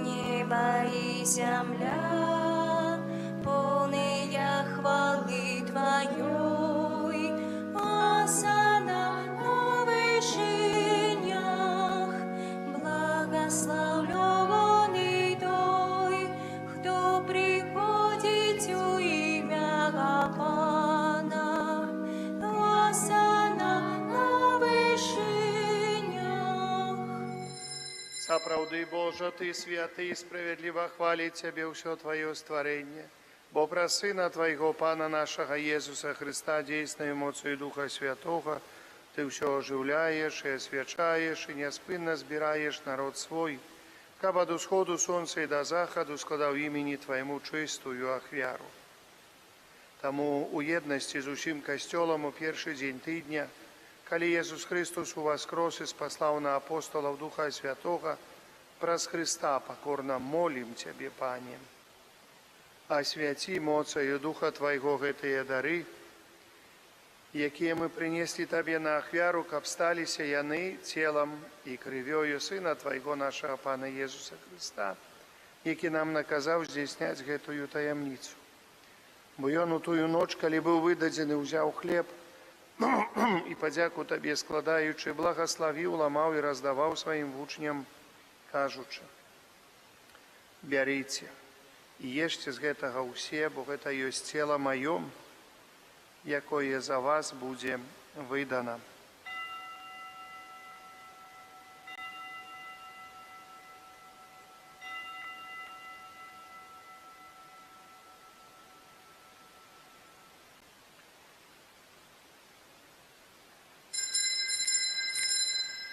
неба і зямля, поўныя хвалы Тваёй, Асанна на вышынях, благаслаўлёны той, хто прыходзіць у імя Пана, Асанна на вышынях. Сапраўды, Божа, Ты святы і справядліва хваліць Цябе ўсё Тваё стварэнне, бо праз Сына Твайго, Пана нашага Езуса Хрыста, дзейснаю моцаю Духа Святога, Ты ўсё ажыўляеш і асвячаеш і няспынна збіраеш народ свой, каб ад усходу сонца і да захаду складаў імені Твайму чыстую ахвяру. Таму у еднасці з усім Касцёлам у першы дзень тыдня, калі Езус Хрыстус уваскрос і спаслаў на апосталаў Духа Святога, праз Хрыста пакорна молім Цябе, Пане. Асвяці моцаю Духа Твайго гэтыя дары, якія мы прынеслі Табе на ахвяру, каб сталіся яны целам і крывёю Сына Твайго, нашага Пана Езуса Хрыста, які нам наказаў здзяйсняць гэтую таямніцу. Бо Ён у тую ноч, калі быў выдадзены, узяў хлеб і, падзяку Табе складаючы, благаславіў, ламаў і раздаваў сваім вучням, кажучы: «Бярыце і ешце з гэтага ўсе, бо гэта ёсць цела маё, якое за вас будзе выдана».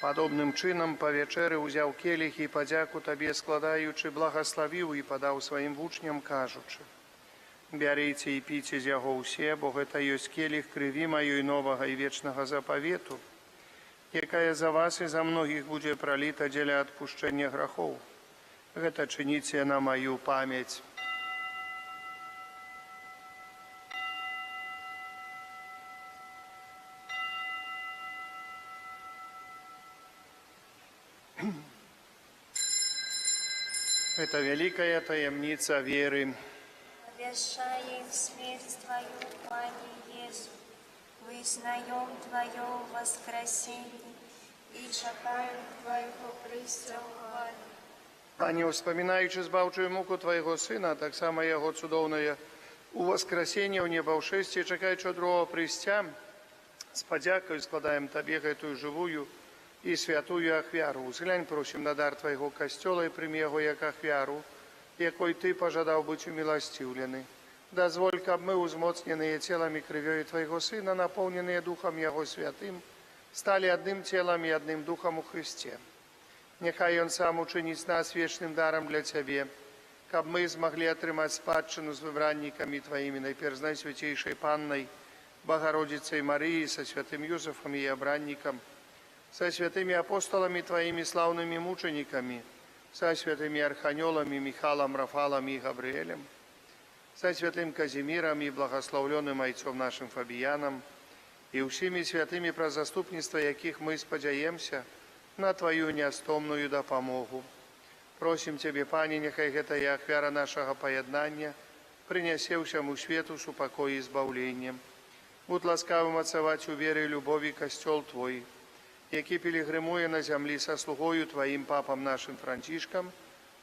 Падобным чынам па вячэры ўзяў келіх і, падзяку Табе складаючы, благаславіў і падаў сваім вучням, кажучы: «Бярыце і піце з яго ўсе, бо гэта ёсць келіх крыві маёй новага і вечнага запавету, якая за вас і за многіх будзе праліта дзеля адпушчэння грахоў. Гэта чыніце на маю памяць». Гэта вялікая таямніца веры. Обещаем смерть Твою, Пане Иисус, вызнаем Твое воскресение и чакаем Твайго прыйсця ў хвале. Пане, успамінаючы збаўчую муку Твайго Сына, а таксама Яго цудоўнае ўваскрасенне ў небаўшэсці, чакаючы другого прыйсця, з падзякаю складаем Табе гэтую жывую і святую ахвяру. Узглянь, просім, на дар Твайго Касцёла і прымі яго як ахвяру, якой Ты пажадаў быць уміласціўлены. Дазволь, каб мы, узмоцненыя целам і крывёю Твайго Сына, напоўненыя Духам Яго Святым, сталі адным целам і адным духам у Хрысце. Няхай Ён сам учыніць нас вечным дарам для Цябе, каб мы змаглі атрымаць спадчыну з выбраннікамі Тваімі, найперш з Найсвяцейшай Паннай, Багародзіцай Марыяй, са святым Юзафам, яе абраннікам, са святымі апосталамі Тваімі, слаўнымі мучанікамі, са святымі арханёламі Міхалам, Рафалам і Габрыэлем, са святым Казімірам і благаслаўлёным айцом нашым Фабіянам, і ўсімі святымі, праз заступніцтва якіх мы спадзяемся на Тваю нястомную дапамогу. Просім Цябе, Пане, няхай гэтая ахвяра нашага паяднання прынясе ўсяму свету супакой і збаўленне. Будь ласкавы мацаваць у веры і любові Касцёл Твой, які пілігрымуе на зямлі са слугою Тваім папам нашым Францішкам,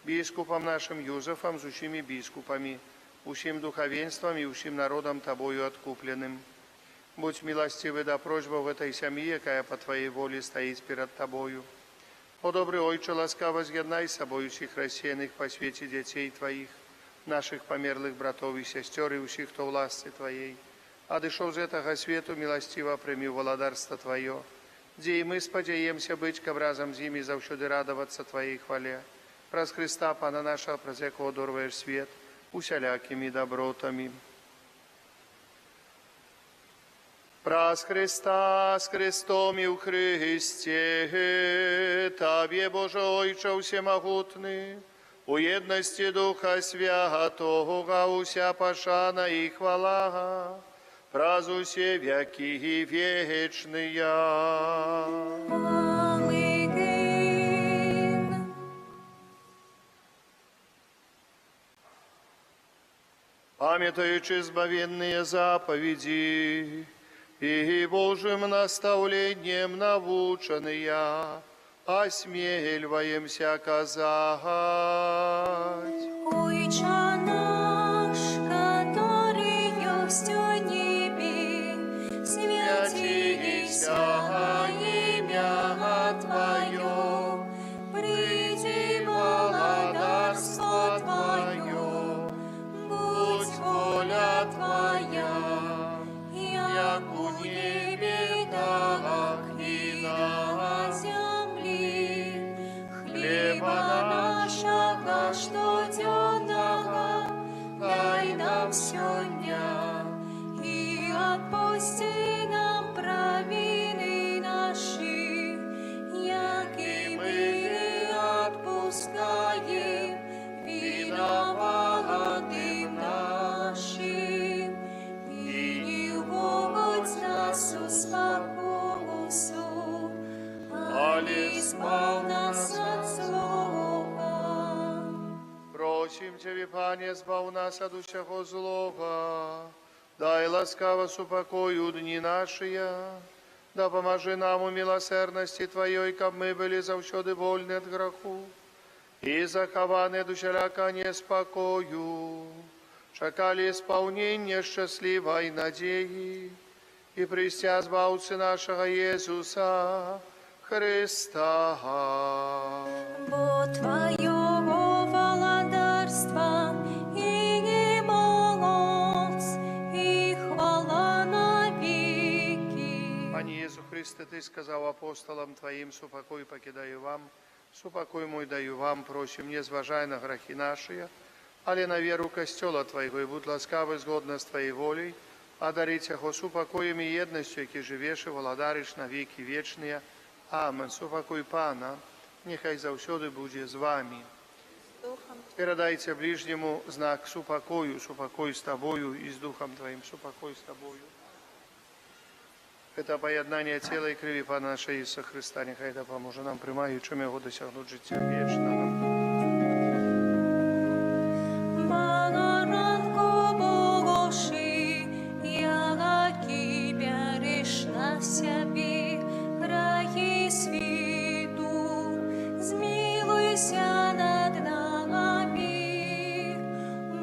біскупам нашым Юзафам з усімі біскупамі, усім духавенствам і усім народам Табою адкупленым. Будь міласцівы да просьбаў гэтай сям'і, якая па Тваёй волі стаіць перад Табою. О добры Ойча, ласкава з'яднай з сабой усіх рассеяных па свеце дзяцей Тваіх, нашых памерлых братоў і сясцёр і ўсіх, хто ў ласцы Тваей. Адышоў з гэтага свету, міласціва прымі ў валадарства Тваё, дзе і мы спадзяемся быць, каб разам з імі заўсёды радавацца Тваёй хвале. Праз Хрыста, Пана нашага, праз якога адорваеш свет усялякімі дабротамі. Праз Хрыста, з Хрыстом і ў Хрысце, Табе, Божа Ойча ўсемагутны, у еднасці Духа Святога уся пашана і хвала, праз усе вякі вечныя. Амэн. Памятаючы збавенныя запаведзі і Божым настаўленнем навучаныя, асмельваемся казаць. Ойча наш, каторы ёсць у небе, свяціся імя Тваё, прыйдзі валадарства Тваё, будзь воля Твая, як у небе, так і на зямлі. Хлеба нашага штодзённага дай нам сёння, і адпусці нам правіны нашы, як і мы адпускаем вінаватым нашым. І не ўводзь нас у спакусу, але збаў нас ад злога. Просім Цябе, Пане, збаў нас ад усяго злога. Дай ласкава супакой у дні нашыя. Дапамажы нам у міласэрнасці Тваёй, каб мы былі заўсёды вольны ад граху і захаваны ад усялякага неспакою. Чакалі спаўнення шчаслівай надзеі і прыйсця Збаўцы нашага Езуса Хрыста. Бо Тваё валадарства і моц, і хвала навекі. Пане Езу Хрысце, Ты сказаў апосталам Тваім: «Супакой пакідаю вам, супакой мой даю вам, просім, не зважай на грахі нашыя, але на веру Касцёла Твайго, і будзь ласкавы згодна з Тваёй воляй, адарыць яго супакоем і еднасцю, які жывеш і валадарыш на векі вечныя. Амен. Супакой Пана няхай заўсёды будзе з вамі. Духам. Перадайце бліжняму знак супакою, супакой з табою і з духам тваім, супакой з табою. Гэта паяднанне цела і крыві Пана нашага Ісуса Хрыста, няхай дапаможа нам, прымаючым яго, дасягнуць жыцця вечнага. Баранку Божы, які бярэш на сябе грахі свету, змілуйся над намі.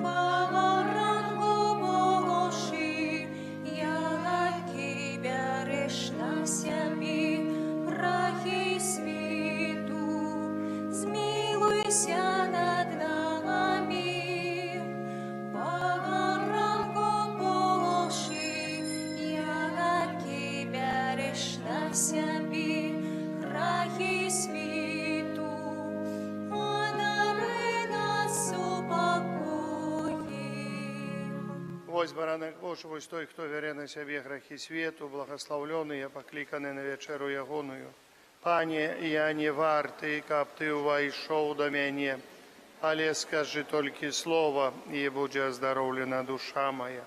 Баранку Божы, які бярэш на сябе грахі свету, змілуйся над намі. Баранку Божы, які бярэш на сябе грахі свету, адары нас супакоем. Вось Баранак Божы, вось той, хто бярэ на сябе грахі свету, благаслаўлёныя, пакліканыя на вячэру Ягоную. Пане, я не варты, каб Ты ўвайшоў да мяне, але скажы толькі слова, і будзе аздароўлена душа мая.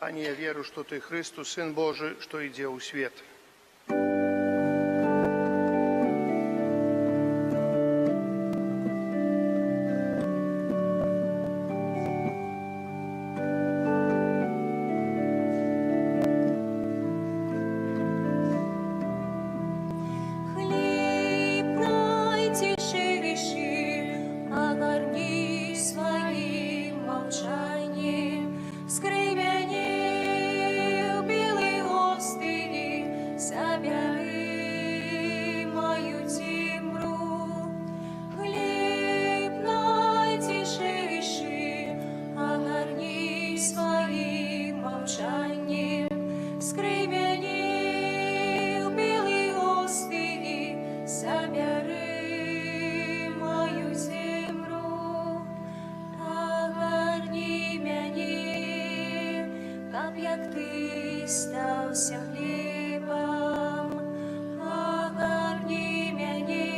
Пане, я веру, што Ты Хрыстус, Сын Божы, што ідзе ў свет. Хліб найцішэйшы, агарні сваім маўчаннем, скрымянеў белы гостыні, забяры маю цемру. Хліб найцішэйшы, агарні сваім маўчаннем, скрымянеў белы гостыні, забяры маю цемру. Агарні мяне, каб як ты стаўся хлебам. Агарні мяне,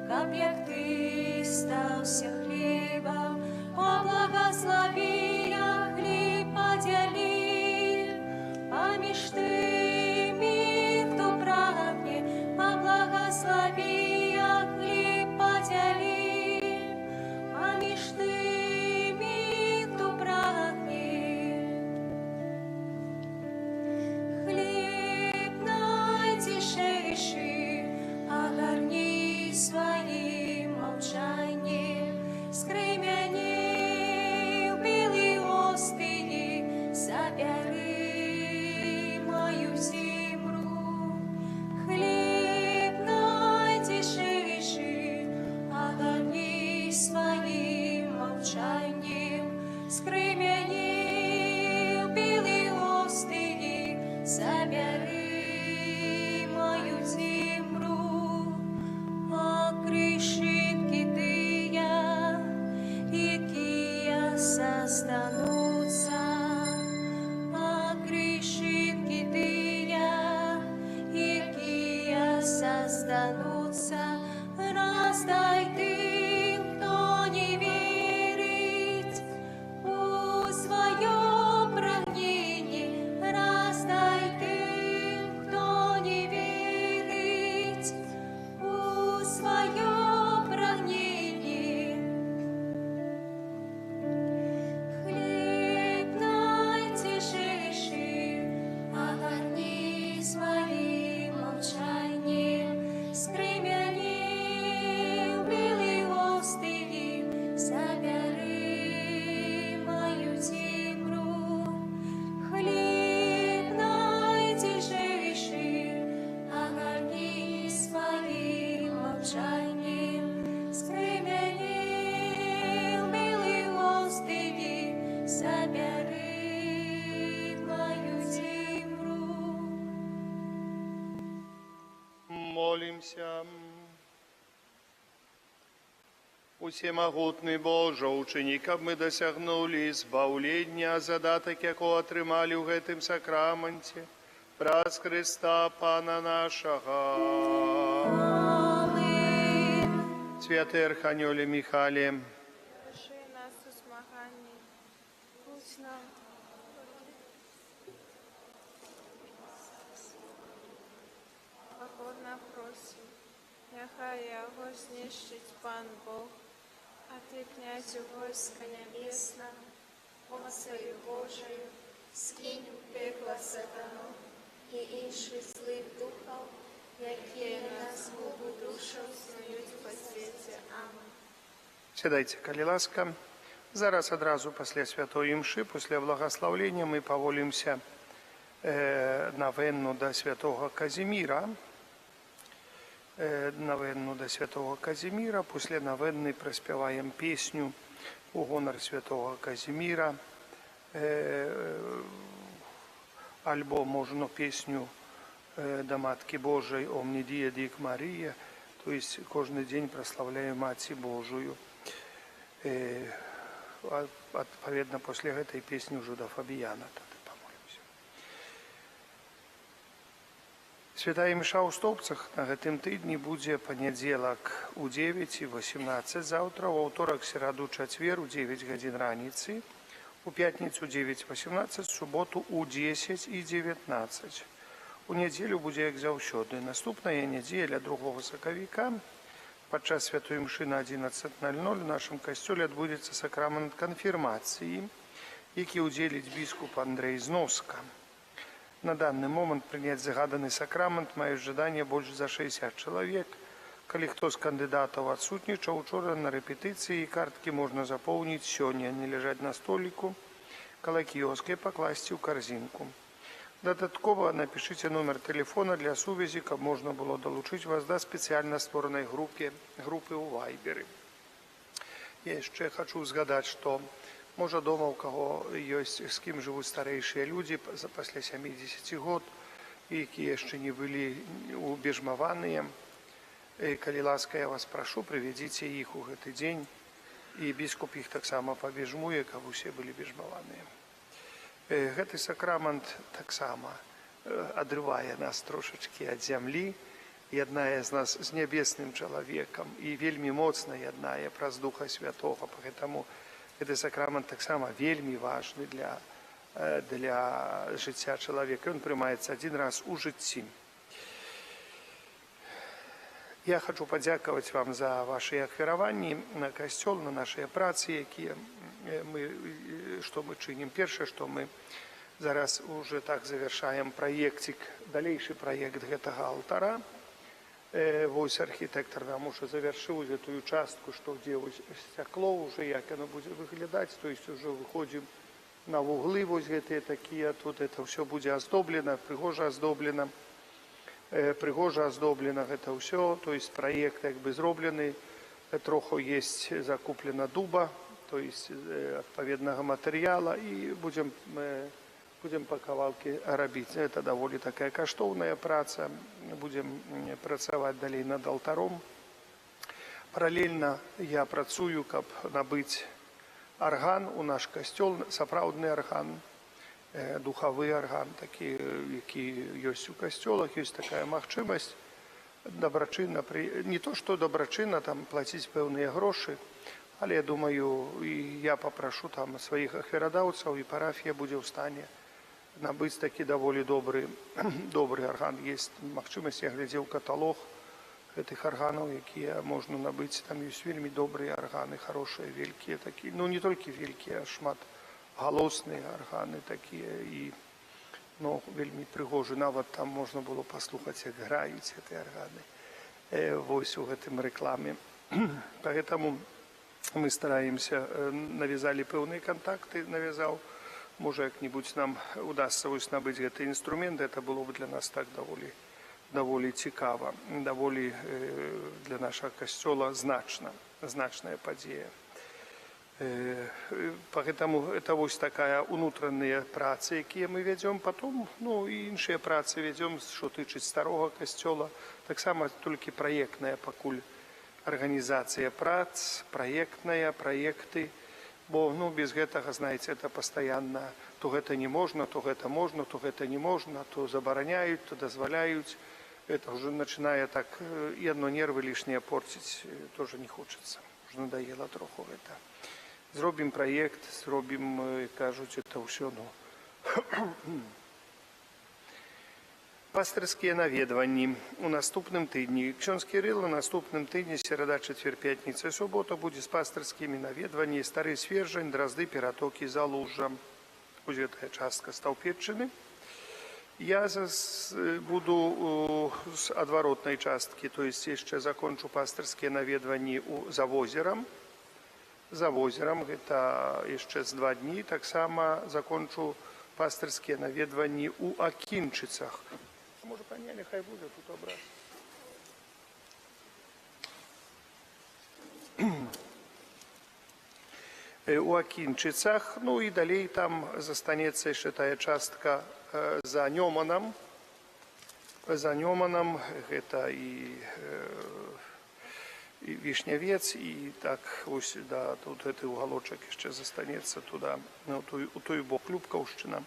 каб як ты стаўся хлебам. Паблагаславі, як хлеб падзялі паміж тымі, хто прагне. Паблагаславі, як хлеб падзялі паміж тымі, хто прагне. Хлеб найцішэйшы, агарні сваім маўчаннем, скрымянеў белы гостыні, забяры маю цемру. Хлеб найцішэйшы, агарні сваім маўчаннем, скрымянеў белы гостыні, забяры маю цемру. А крышынкі тыя, якія застануцца, а крышынкі тыя, якія застануцца, раздай тым, хто не верыць у сваё прагненне, раздай тым, хто не верыць у сваё прагненне. Хлеб найцішэйшы, агарні сваім маўчаннем, скрымянеў белы гостыні, забяры маю цемру. Хлеб найцішэйшы, агарні сваім маўчаннем, скрымянеў белы гостыні, забяры маю цемру. Молімся. Усемагутны Божа, учыні, каб мы дасягнулі збаўлення, задатак якога атрымалі ў гэтым сакраманце, праз Хрыста Пана нашага. Амэн. Святы Арханёле Міхале, Пошли нас у змаганні, будь нам пакорна просім, няхай яго знішчыць Пан Бог, а ты, князю войска нябеснага, моцаю Божаю, скінь у пекла сатану і іншых злых духаў, якія на згубу душаў снуюць па свеце. Амэн. Сядайце, калі ласка. Зараз адразу пасля святой імшы, пасля благаслаўлення мы памолімся навенну да святога Казіміра. Навенну да святога Казіміра. Пасля навенны праспяваем песню у гонар святога Казіміра. Альбо можна песню да Маткі Божай «Omni die dic Maria», то есть кожны дзень праслаўляю Маці Божую. Адпаведна, пасля гэтай песні ўжо да Фабіяна тады памолімся. Святая імша ў Стоўбцах на гэтым тыдні будзе панядзелак у 9 і 18 заўтра, у аўторак, сераду, чацвер у 9 гадзін раніцы, У пятніцу 9:18, суботу у 10 і 19. У нядзелю будзе як заўсёды. Наступная нядзеля 2 сакавіка падчас святой імшы на 11:00 у нашым касцёле адбудзецца сакрамент канфірмацыі, які ўдзеліць біскуп Андрэй Зноска. На данны момант прыняць загаданы сакрамент маюць жаданне больш за 60 чалавек. Калі хто з кандыдатаў адсутнічаў учора на рэпетыцыі, карткі можна запоўніць сёння, не ляжаць на століку, каля кіёска і пакласці ў карзінку. Дадаткова напішыце нумар тэлефона для сувязі, каб можна было далучыць вас да спецыяльна створанай групы ў Вайберы. Я яшчэ хачу згадаць, што можа дома ў каго ёсць, з кім жывуць старэйшыя людзі пасля 70 год, якія яшчэ не былі убежмаваныя. Калі ласка, я вас прашу, прывядзіце іх у гэты дзень, і біскуп іх таксама пабежмуе, каб усе былі бежмаваныя. Гэты сакрамент таксама адрывае нас трошачкі ад зямлі, яднае з нас з нябесным чалавекам і вельмі моцна яднае праз Духа Святога. Поэтому гэты сакрамент таксама вельмі важны для жыцця чалавека. Ён прымаецца адзін раз у жыцці. Я хочу падзякаваць вам за вашы ахвяраванні на касцёл, на нашыя працы, якія што мы чынім. Першае, што мы зараз уже так завяршаем праекцік, далейшы праект гэтага алтара. Вось архітэктар нам уже завяршыў гэтую частку, што дзе вось сцякло уже, як яно будзе выглядаць, то есть уже выходзім на вуглы вось гэтыя такія, тут это ўсё будзе аздоблена, прыгожа аздоблена. Прыгожа аздоблена гэта ўсё, то есть праект як бы зроблены, троху есть закуплена дуба, то есть адпаведнага матэрыяла, і будзем па кавалкі рабіць. Это даволі такая каштоўная праца, будзем працаваць далей над алтаром. Паралельна я працую, каб набыць арган у наш касцёл, сапраўдны арган, духавы арган, такі, які ёсць у касцёлах, ёсць такая магчымасць дабрачынна, не то што дабрачынна там плаціць пэўныя грошы, але я думаю, і я папрашу там сваіх ахвярадаўцаў, і парафія будзе ў стане набыць такі даволі добры арган. Есть магчымасць, я глядзеў каталог гэтых арганаў, якія можна набыць, там ёсць вельмі добрыя арганы, хорошыя, вялікія такія, не толькі вялікія, а шмат галосныя арганы такія і, вельмі прыгожы, нават там можна было паслухаць, як граюць гэтыя арганы. Вось у гэтым рэкламе. Поэтому мы стараемся, навязалі пэўныя кантакты, навязаў. Можа, як-нибудь нам удасца вось набыць гэты інструмент, это было бы для нас так даволі цікава, даволі для нашага касцёла значная падзея. Поэтому это вось такая унутраныя працы, якія мы вядзём, потом, і іншыя працы вядзём, што тычыць старога касцёла, таксама толькі праектная пакуль арганізацыя прац, праектная, праекты, бо, без гэтага, знаеце, это пастаянна, то гэта не можна, то гэта можна, то гэта не можна, то забараняюць, то дазваляюць. Это уже начинае так, і одно нервы лишние портить, тоже не хочется. Уже надоело троху гэта. Зробім праект, зробім, кажуць, это ўсё, ну. Пастырскія наведванні у наступным тыдні. Ксёндз Кірыл на наступным тыдні, серада, чацвер, пятніца, субота, будзе з пастырскімі наведванні Стары Свержань, Дразды, Ператокі, Залужжа. Вось гэтая частка Стаўпеччыны. Я буду з адваротнай часткі, то есть яшчэ закончу пастырскія наведванні за возерам. За возерам, гэта яшчэ з 2 дні, таксама закончу пастырскія наведванні ў Акінчыцах. А можа, пані Аня, хай будзе тут образ. У Акінчыцах, і далей там застанецца яшчэ тая частка, за Нёманам. За Нёманам гэта і Вішнявец, і так ось, да, тут гэты уголочак яшчэ застанецца туда, ну, у той бок Любкаўшчына.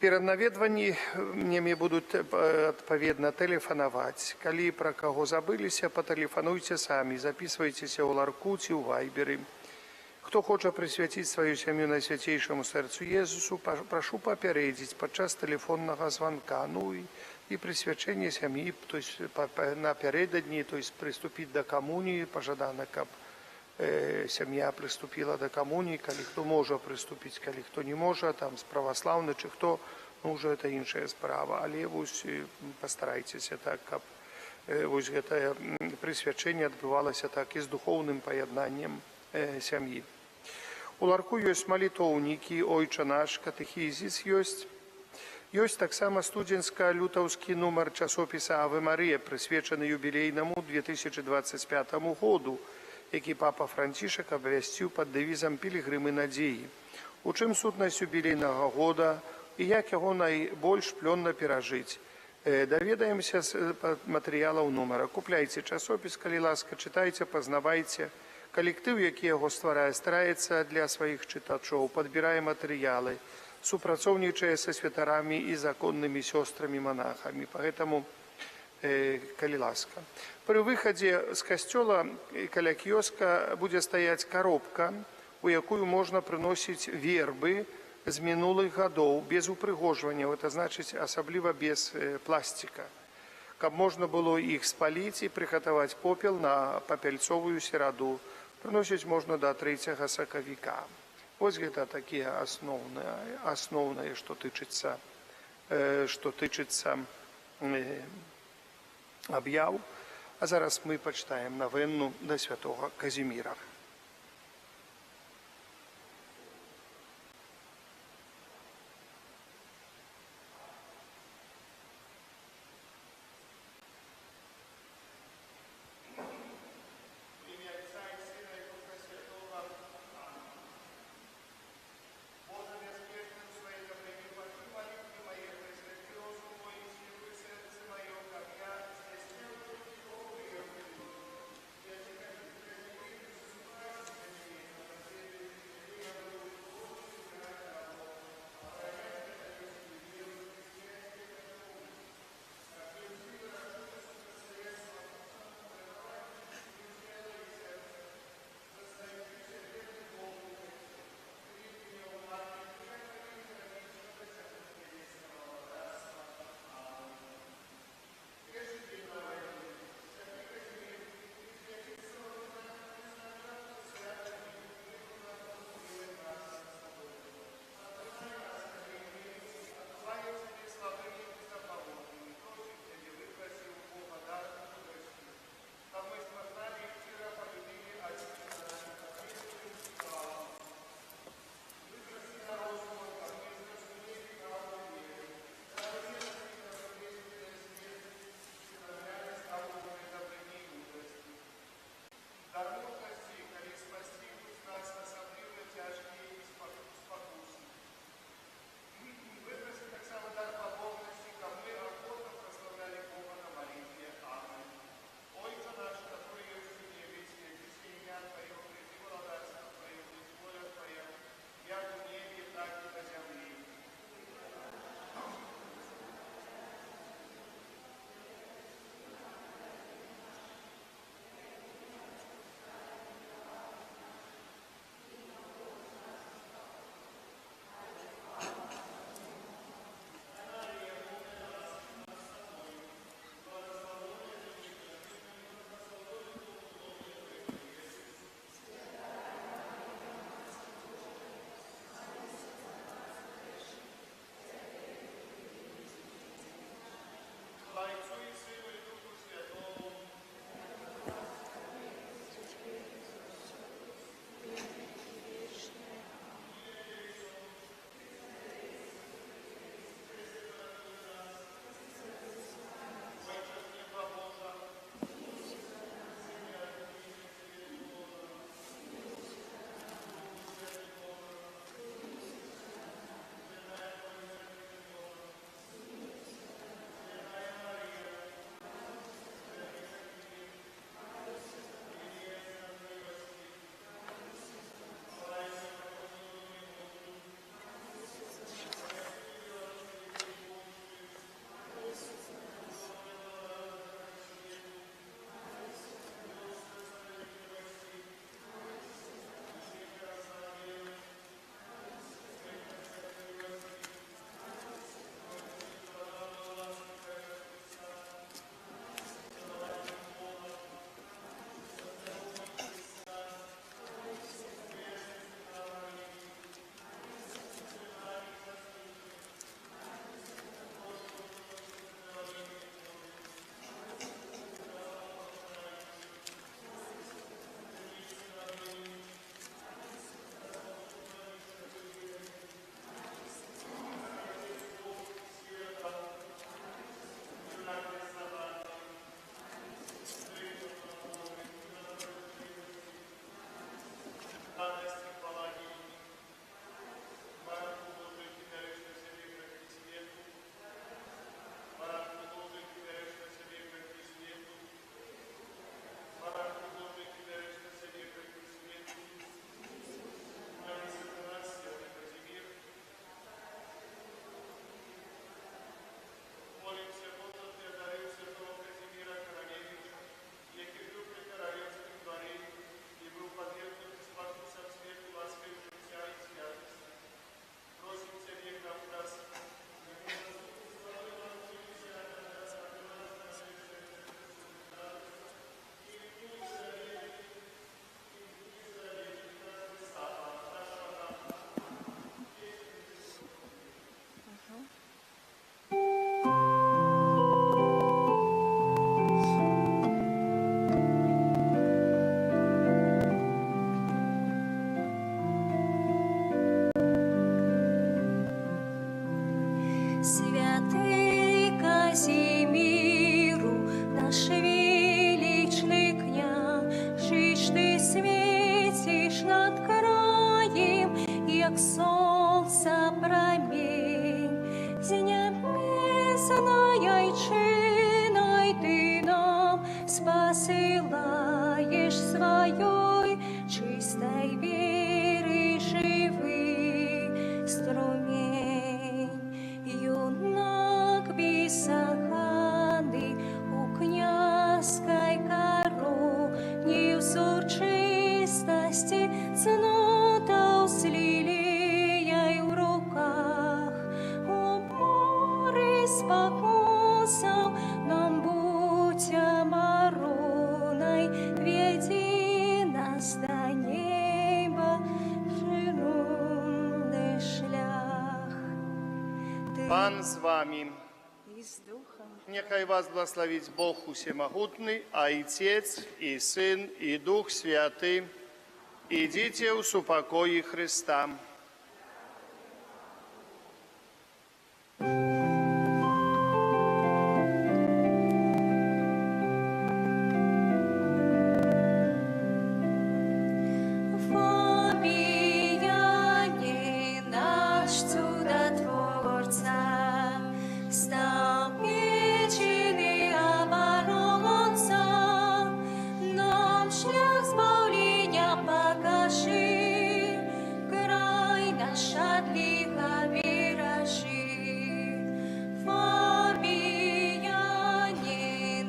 Перад наведванні мне будуць адпаведна тэлефанаваць. Калі пра каго забыліся, патэлефануйце самі, запісвайцеся ў ларку ці ў вайберы. Хто хоча прысвяціць сваю сям'ю Найсвяцейшаму Сэрцу Езусу, прашу папярэдзіць падчас тэлефоннага званка. Ну і прысвячэнне сям'і, то есть напярэдадні, то есть прыступіць да камуніі, пажадана, каб сям'я прыступіла да камуніі, калі хто можа прыступіць, калі хто не можа, там з праваслаўны ці хто, ну ўжо это іншая справа. Але вось пастарайцеся так, каб вось гэтае прысвячэнне адбывалася так і з духоўным паяднаннем сям'і. У ларку ёсць малітоўнікі, Ойча наш, катэхізіс ёсць. Ёсць таксама студзеньска-лютаўскі нумар часопіса «Аве Марыя», прысвечаны юбілейнаму 2025 году, які папа Францішак абвясціў пад дэвізам «Пілігрымы надзеі». У чым сутнасць юбілейнага года і як яго найбольш плённа перажыць? Даведаемся з матэрыялаў нумара. Купляйце часопіс, калі ласка, чытайце, пазнавайце. Калектыў, які яго стварае, стараецца для сваіх чытачоў, падбірае матэрыялы, супрацоўнічае са святарамі і законнымі сёстрамі-манахамі. Поэтому, калі ласка. Пры выхадзе з касцёла каля кіёска будзе стаяць каробка, у якую можна прыносіць вербы з мінулых гадоў без упрыгожвання, это значыць асабліва без пластика, каб можна было іх спаліць і прыгатаваць попел на папяльцовую сераду. Прыносіць можна да 3 сакавіка. Вось гэта такія асноўныя, што тычыцца аб'яў. А зараз мы пачытаем навенну да святога Казіміра. Тваёй, чыстай веры жывы струмень. Юнак беззаганны у княжскай кароне, узор чыстасці цнотаў з лілеяй у руках. У моры спакусаў нам будзь абаронай, вядзі нас да неба чырвоны шлях. Ты Пан з вамі. І з духам. Няхай вас благаславіць Бог Усемагутны, Айцец і Сын, і Дух Святы. Ідзіце ў супакоі Хрыста. Фабіяне, наш цудатворца, стаў вечны абаронца, нам шлях збаўлення пакажы, край наш ад ліха беражы. Фабіяне,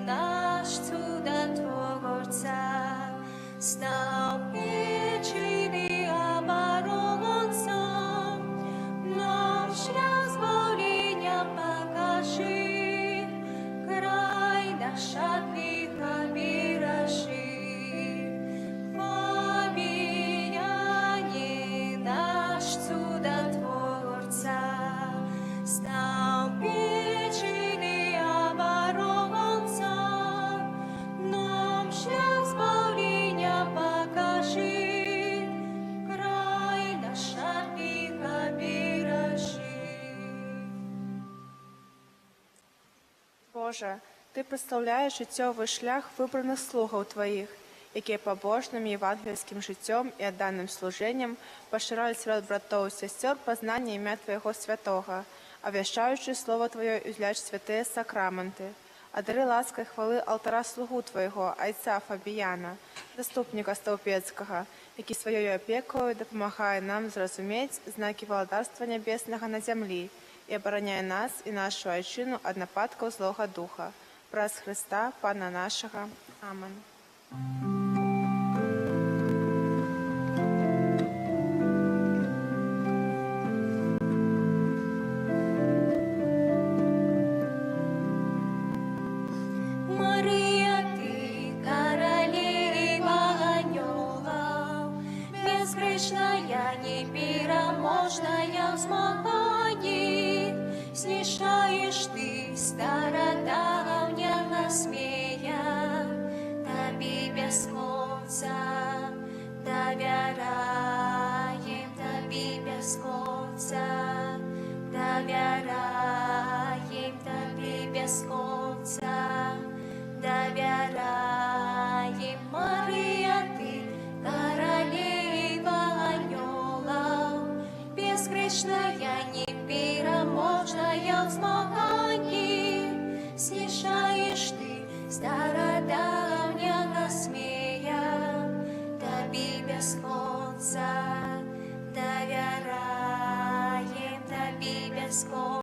наш цудатворца, стаў вечны абаронца, нам шлях збаўлення пакажы, край наш ад ліха беражы. Фабіяне, наш цудатворца, стаў вечны абаронца, нам шлях збаўлення пакажы, край наш ад ліха беражы. Божа, Ты прадстаўляеш жыццёвы шлях выбраных слугаў Тваіх, якія пабожным евангельскім жыццём і адданым служэннем пашыралі сярод братоў і сясцёр пазнанне імя Твайго святога, абвяшчаючы Слова Тваё і ўзяляючы святыя сакраменты. Адары ласкай хвалы алтара слугу Твайго, айца Фабіяна, заступніка Стаўпецкага, які сваёй апекаю дапамагае нам зразумець знакі валадарства нябеснага на зямлі і абараняе нас і нашу айчыну ад нападкаў злога духа. Праз Хрыста, Пана нашага. Амен. Марыя, ты каралева анёлаў, бязгрэшная, непераможная ў змаганні, знішчаеш ты старадаўняга змея, табе бясконца давяраем, табе бясконца давяраем, табе бясконца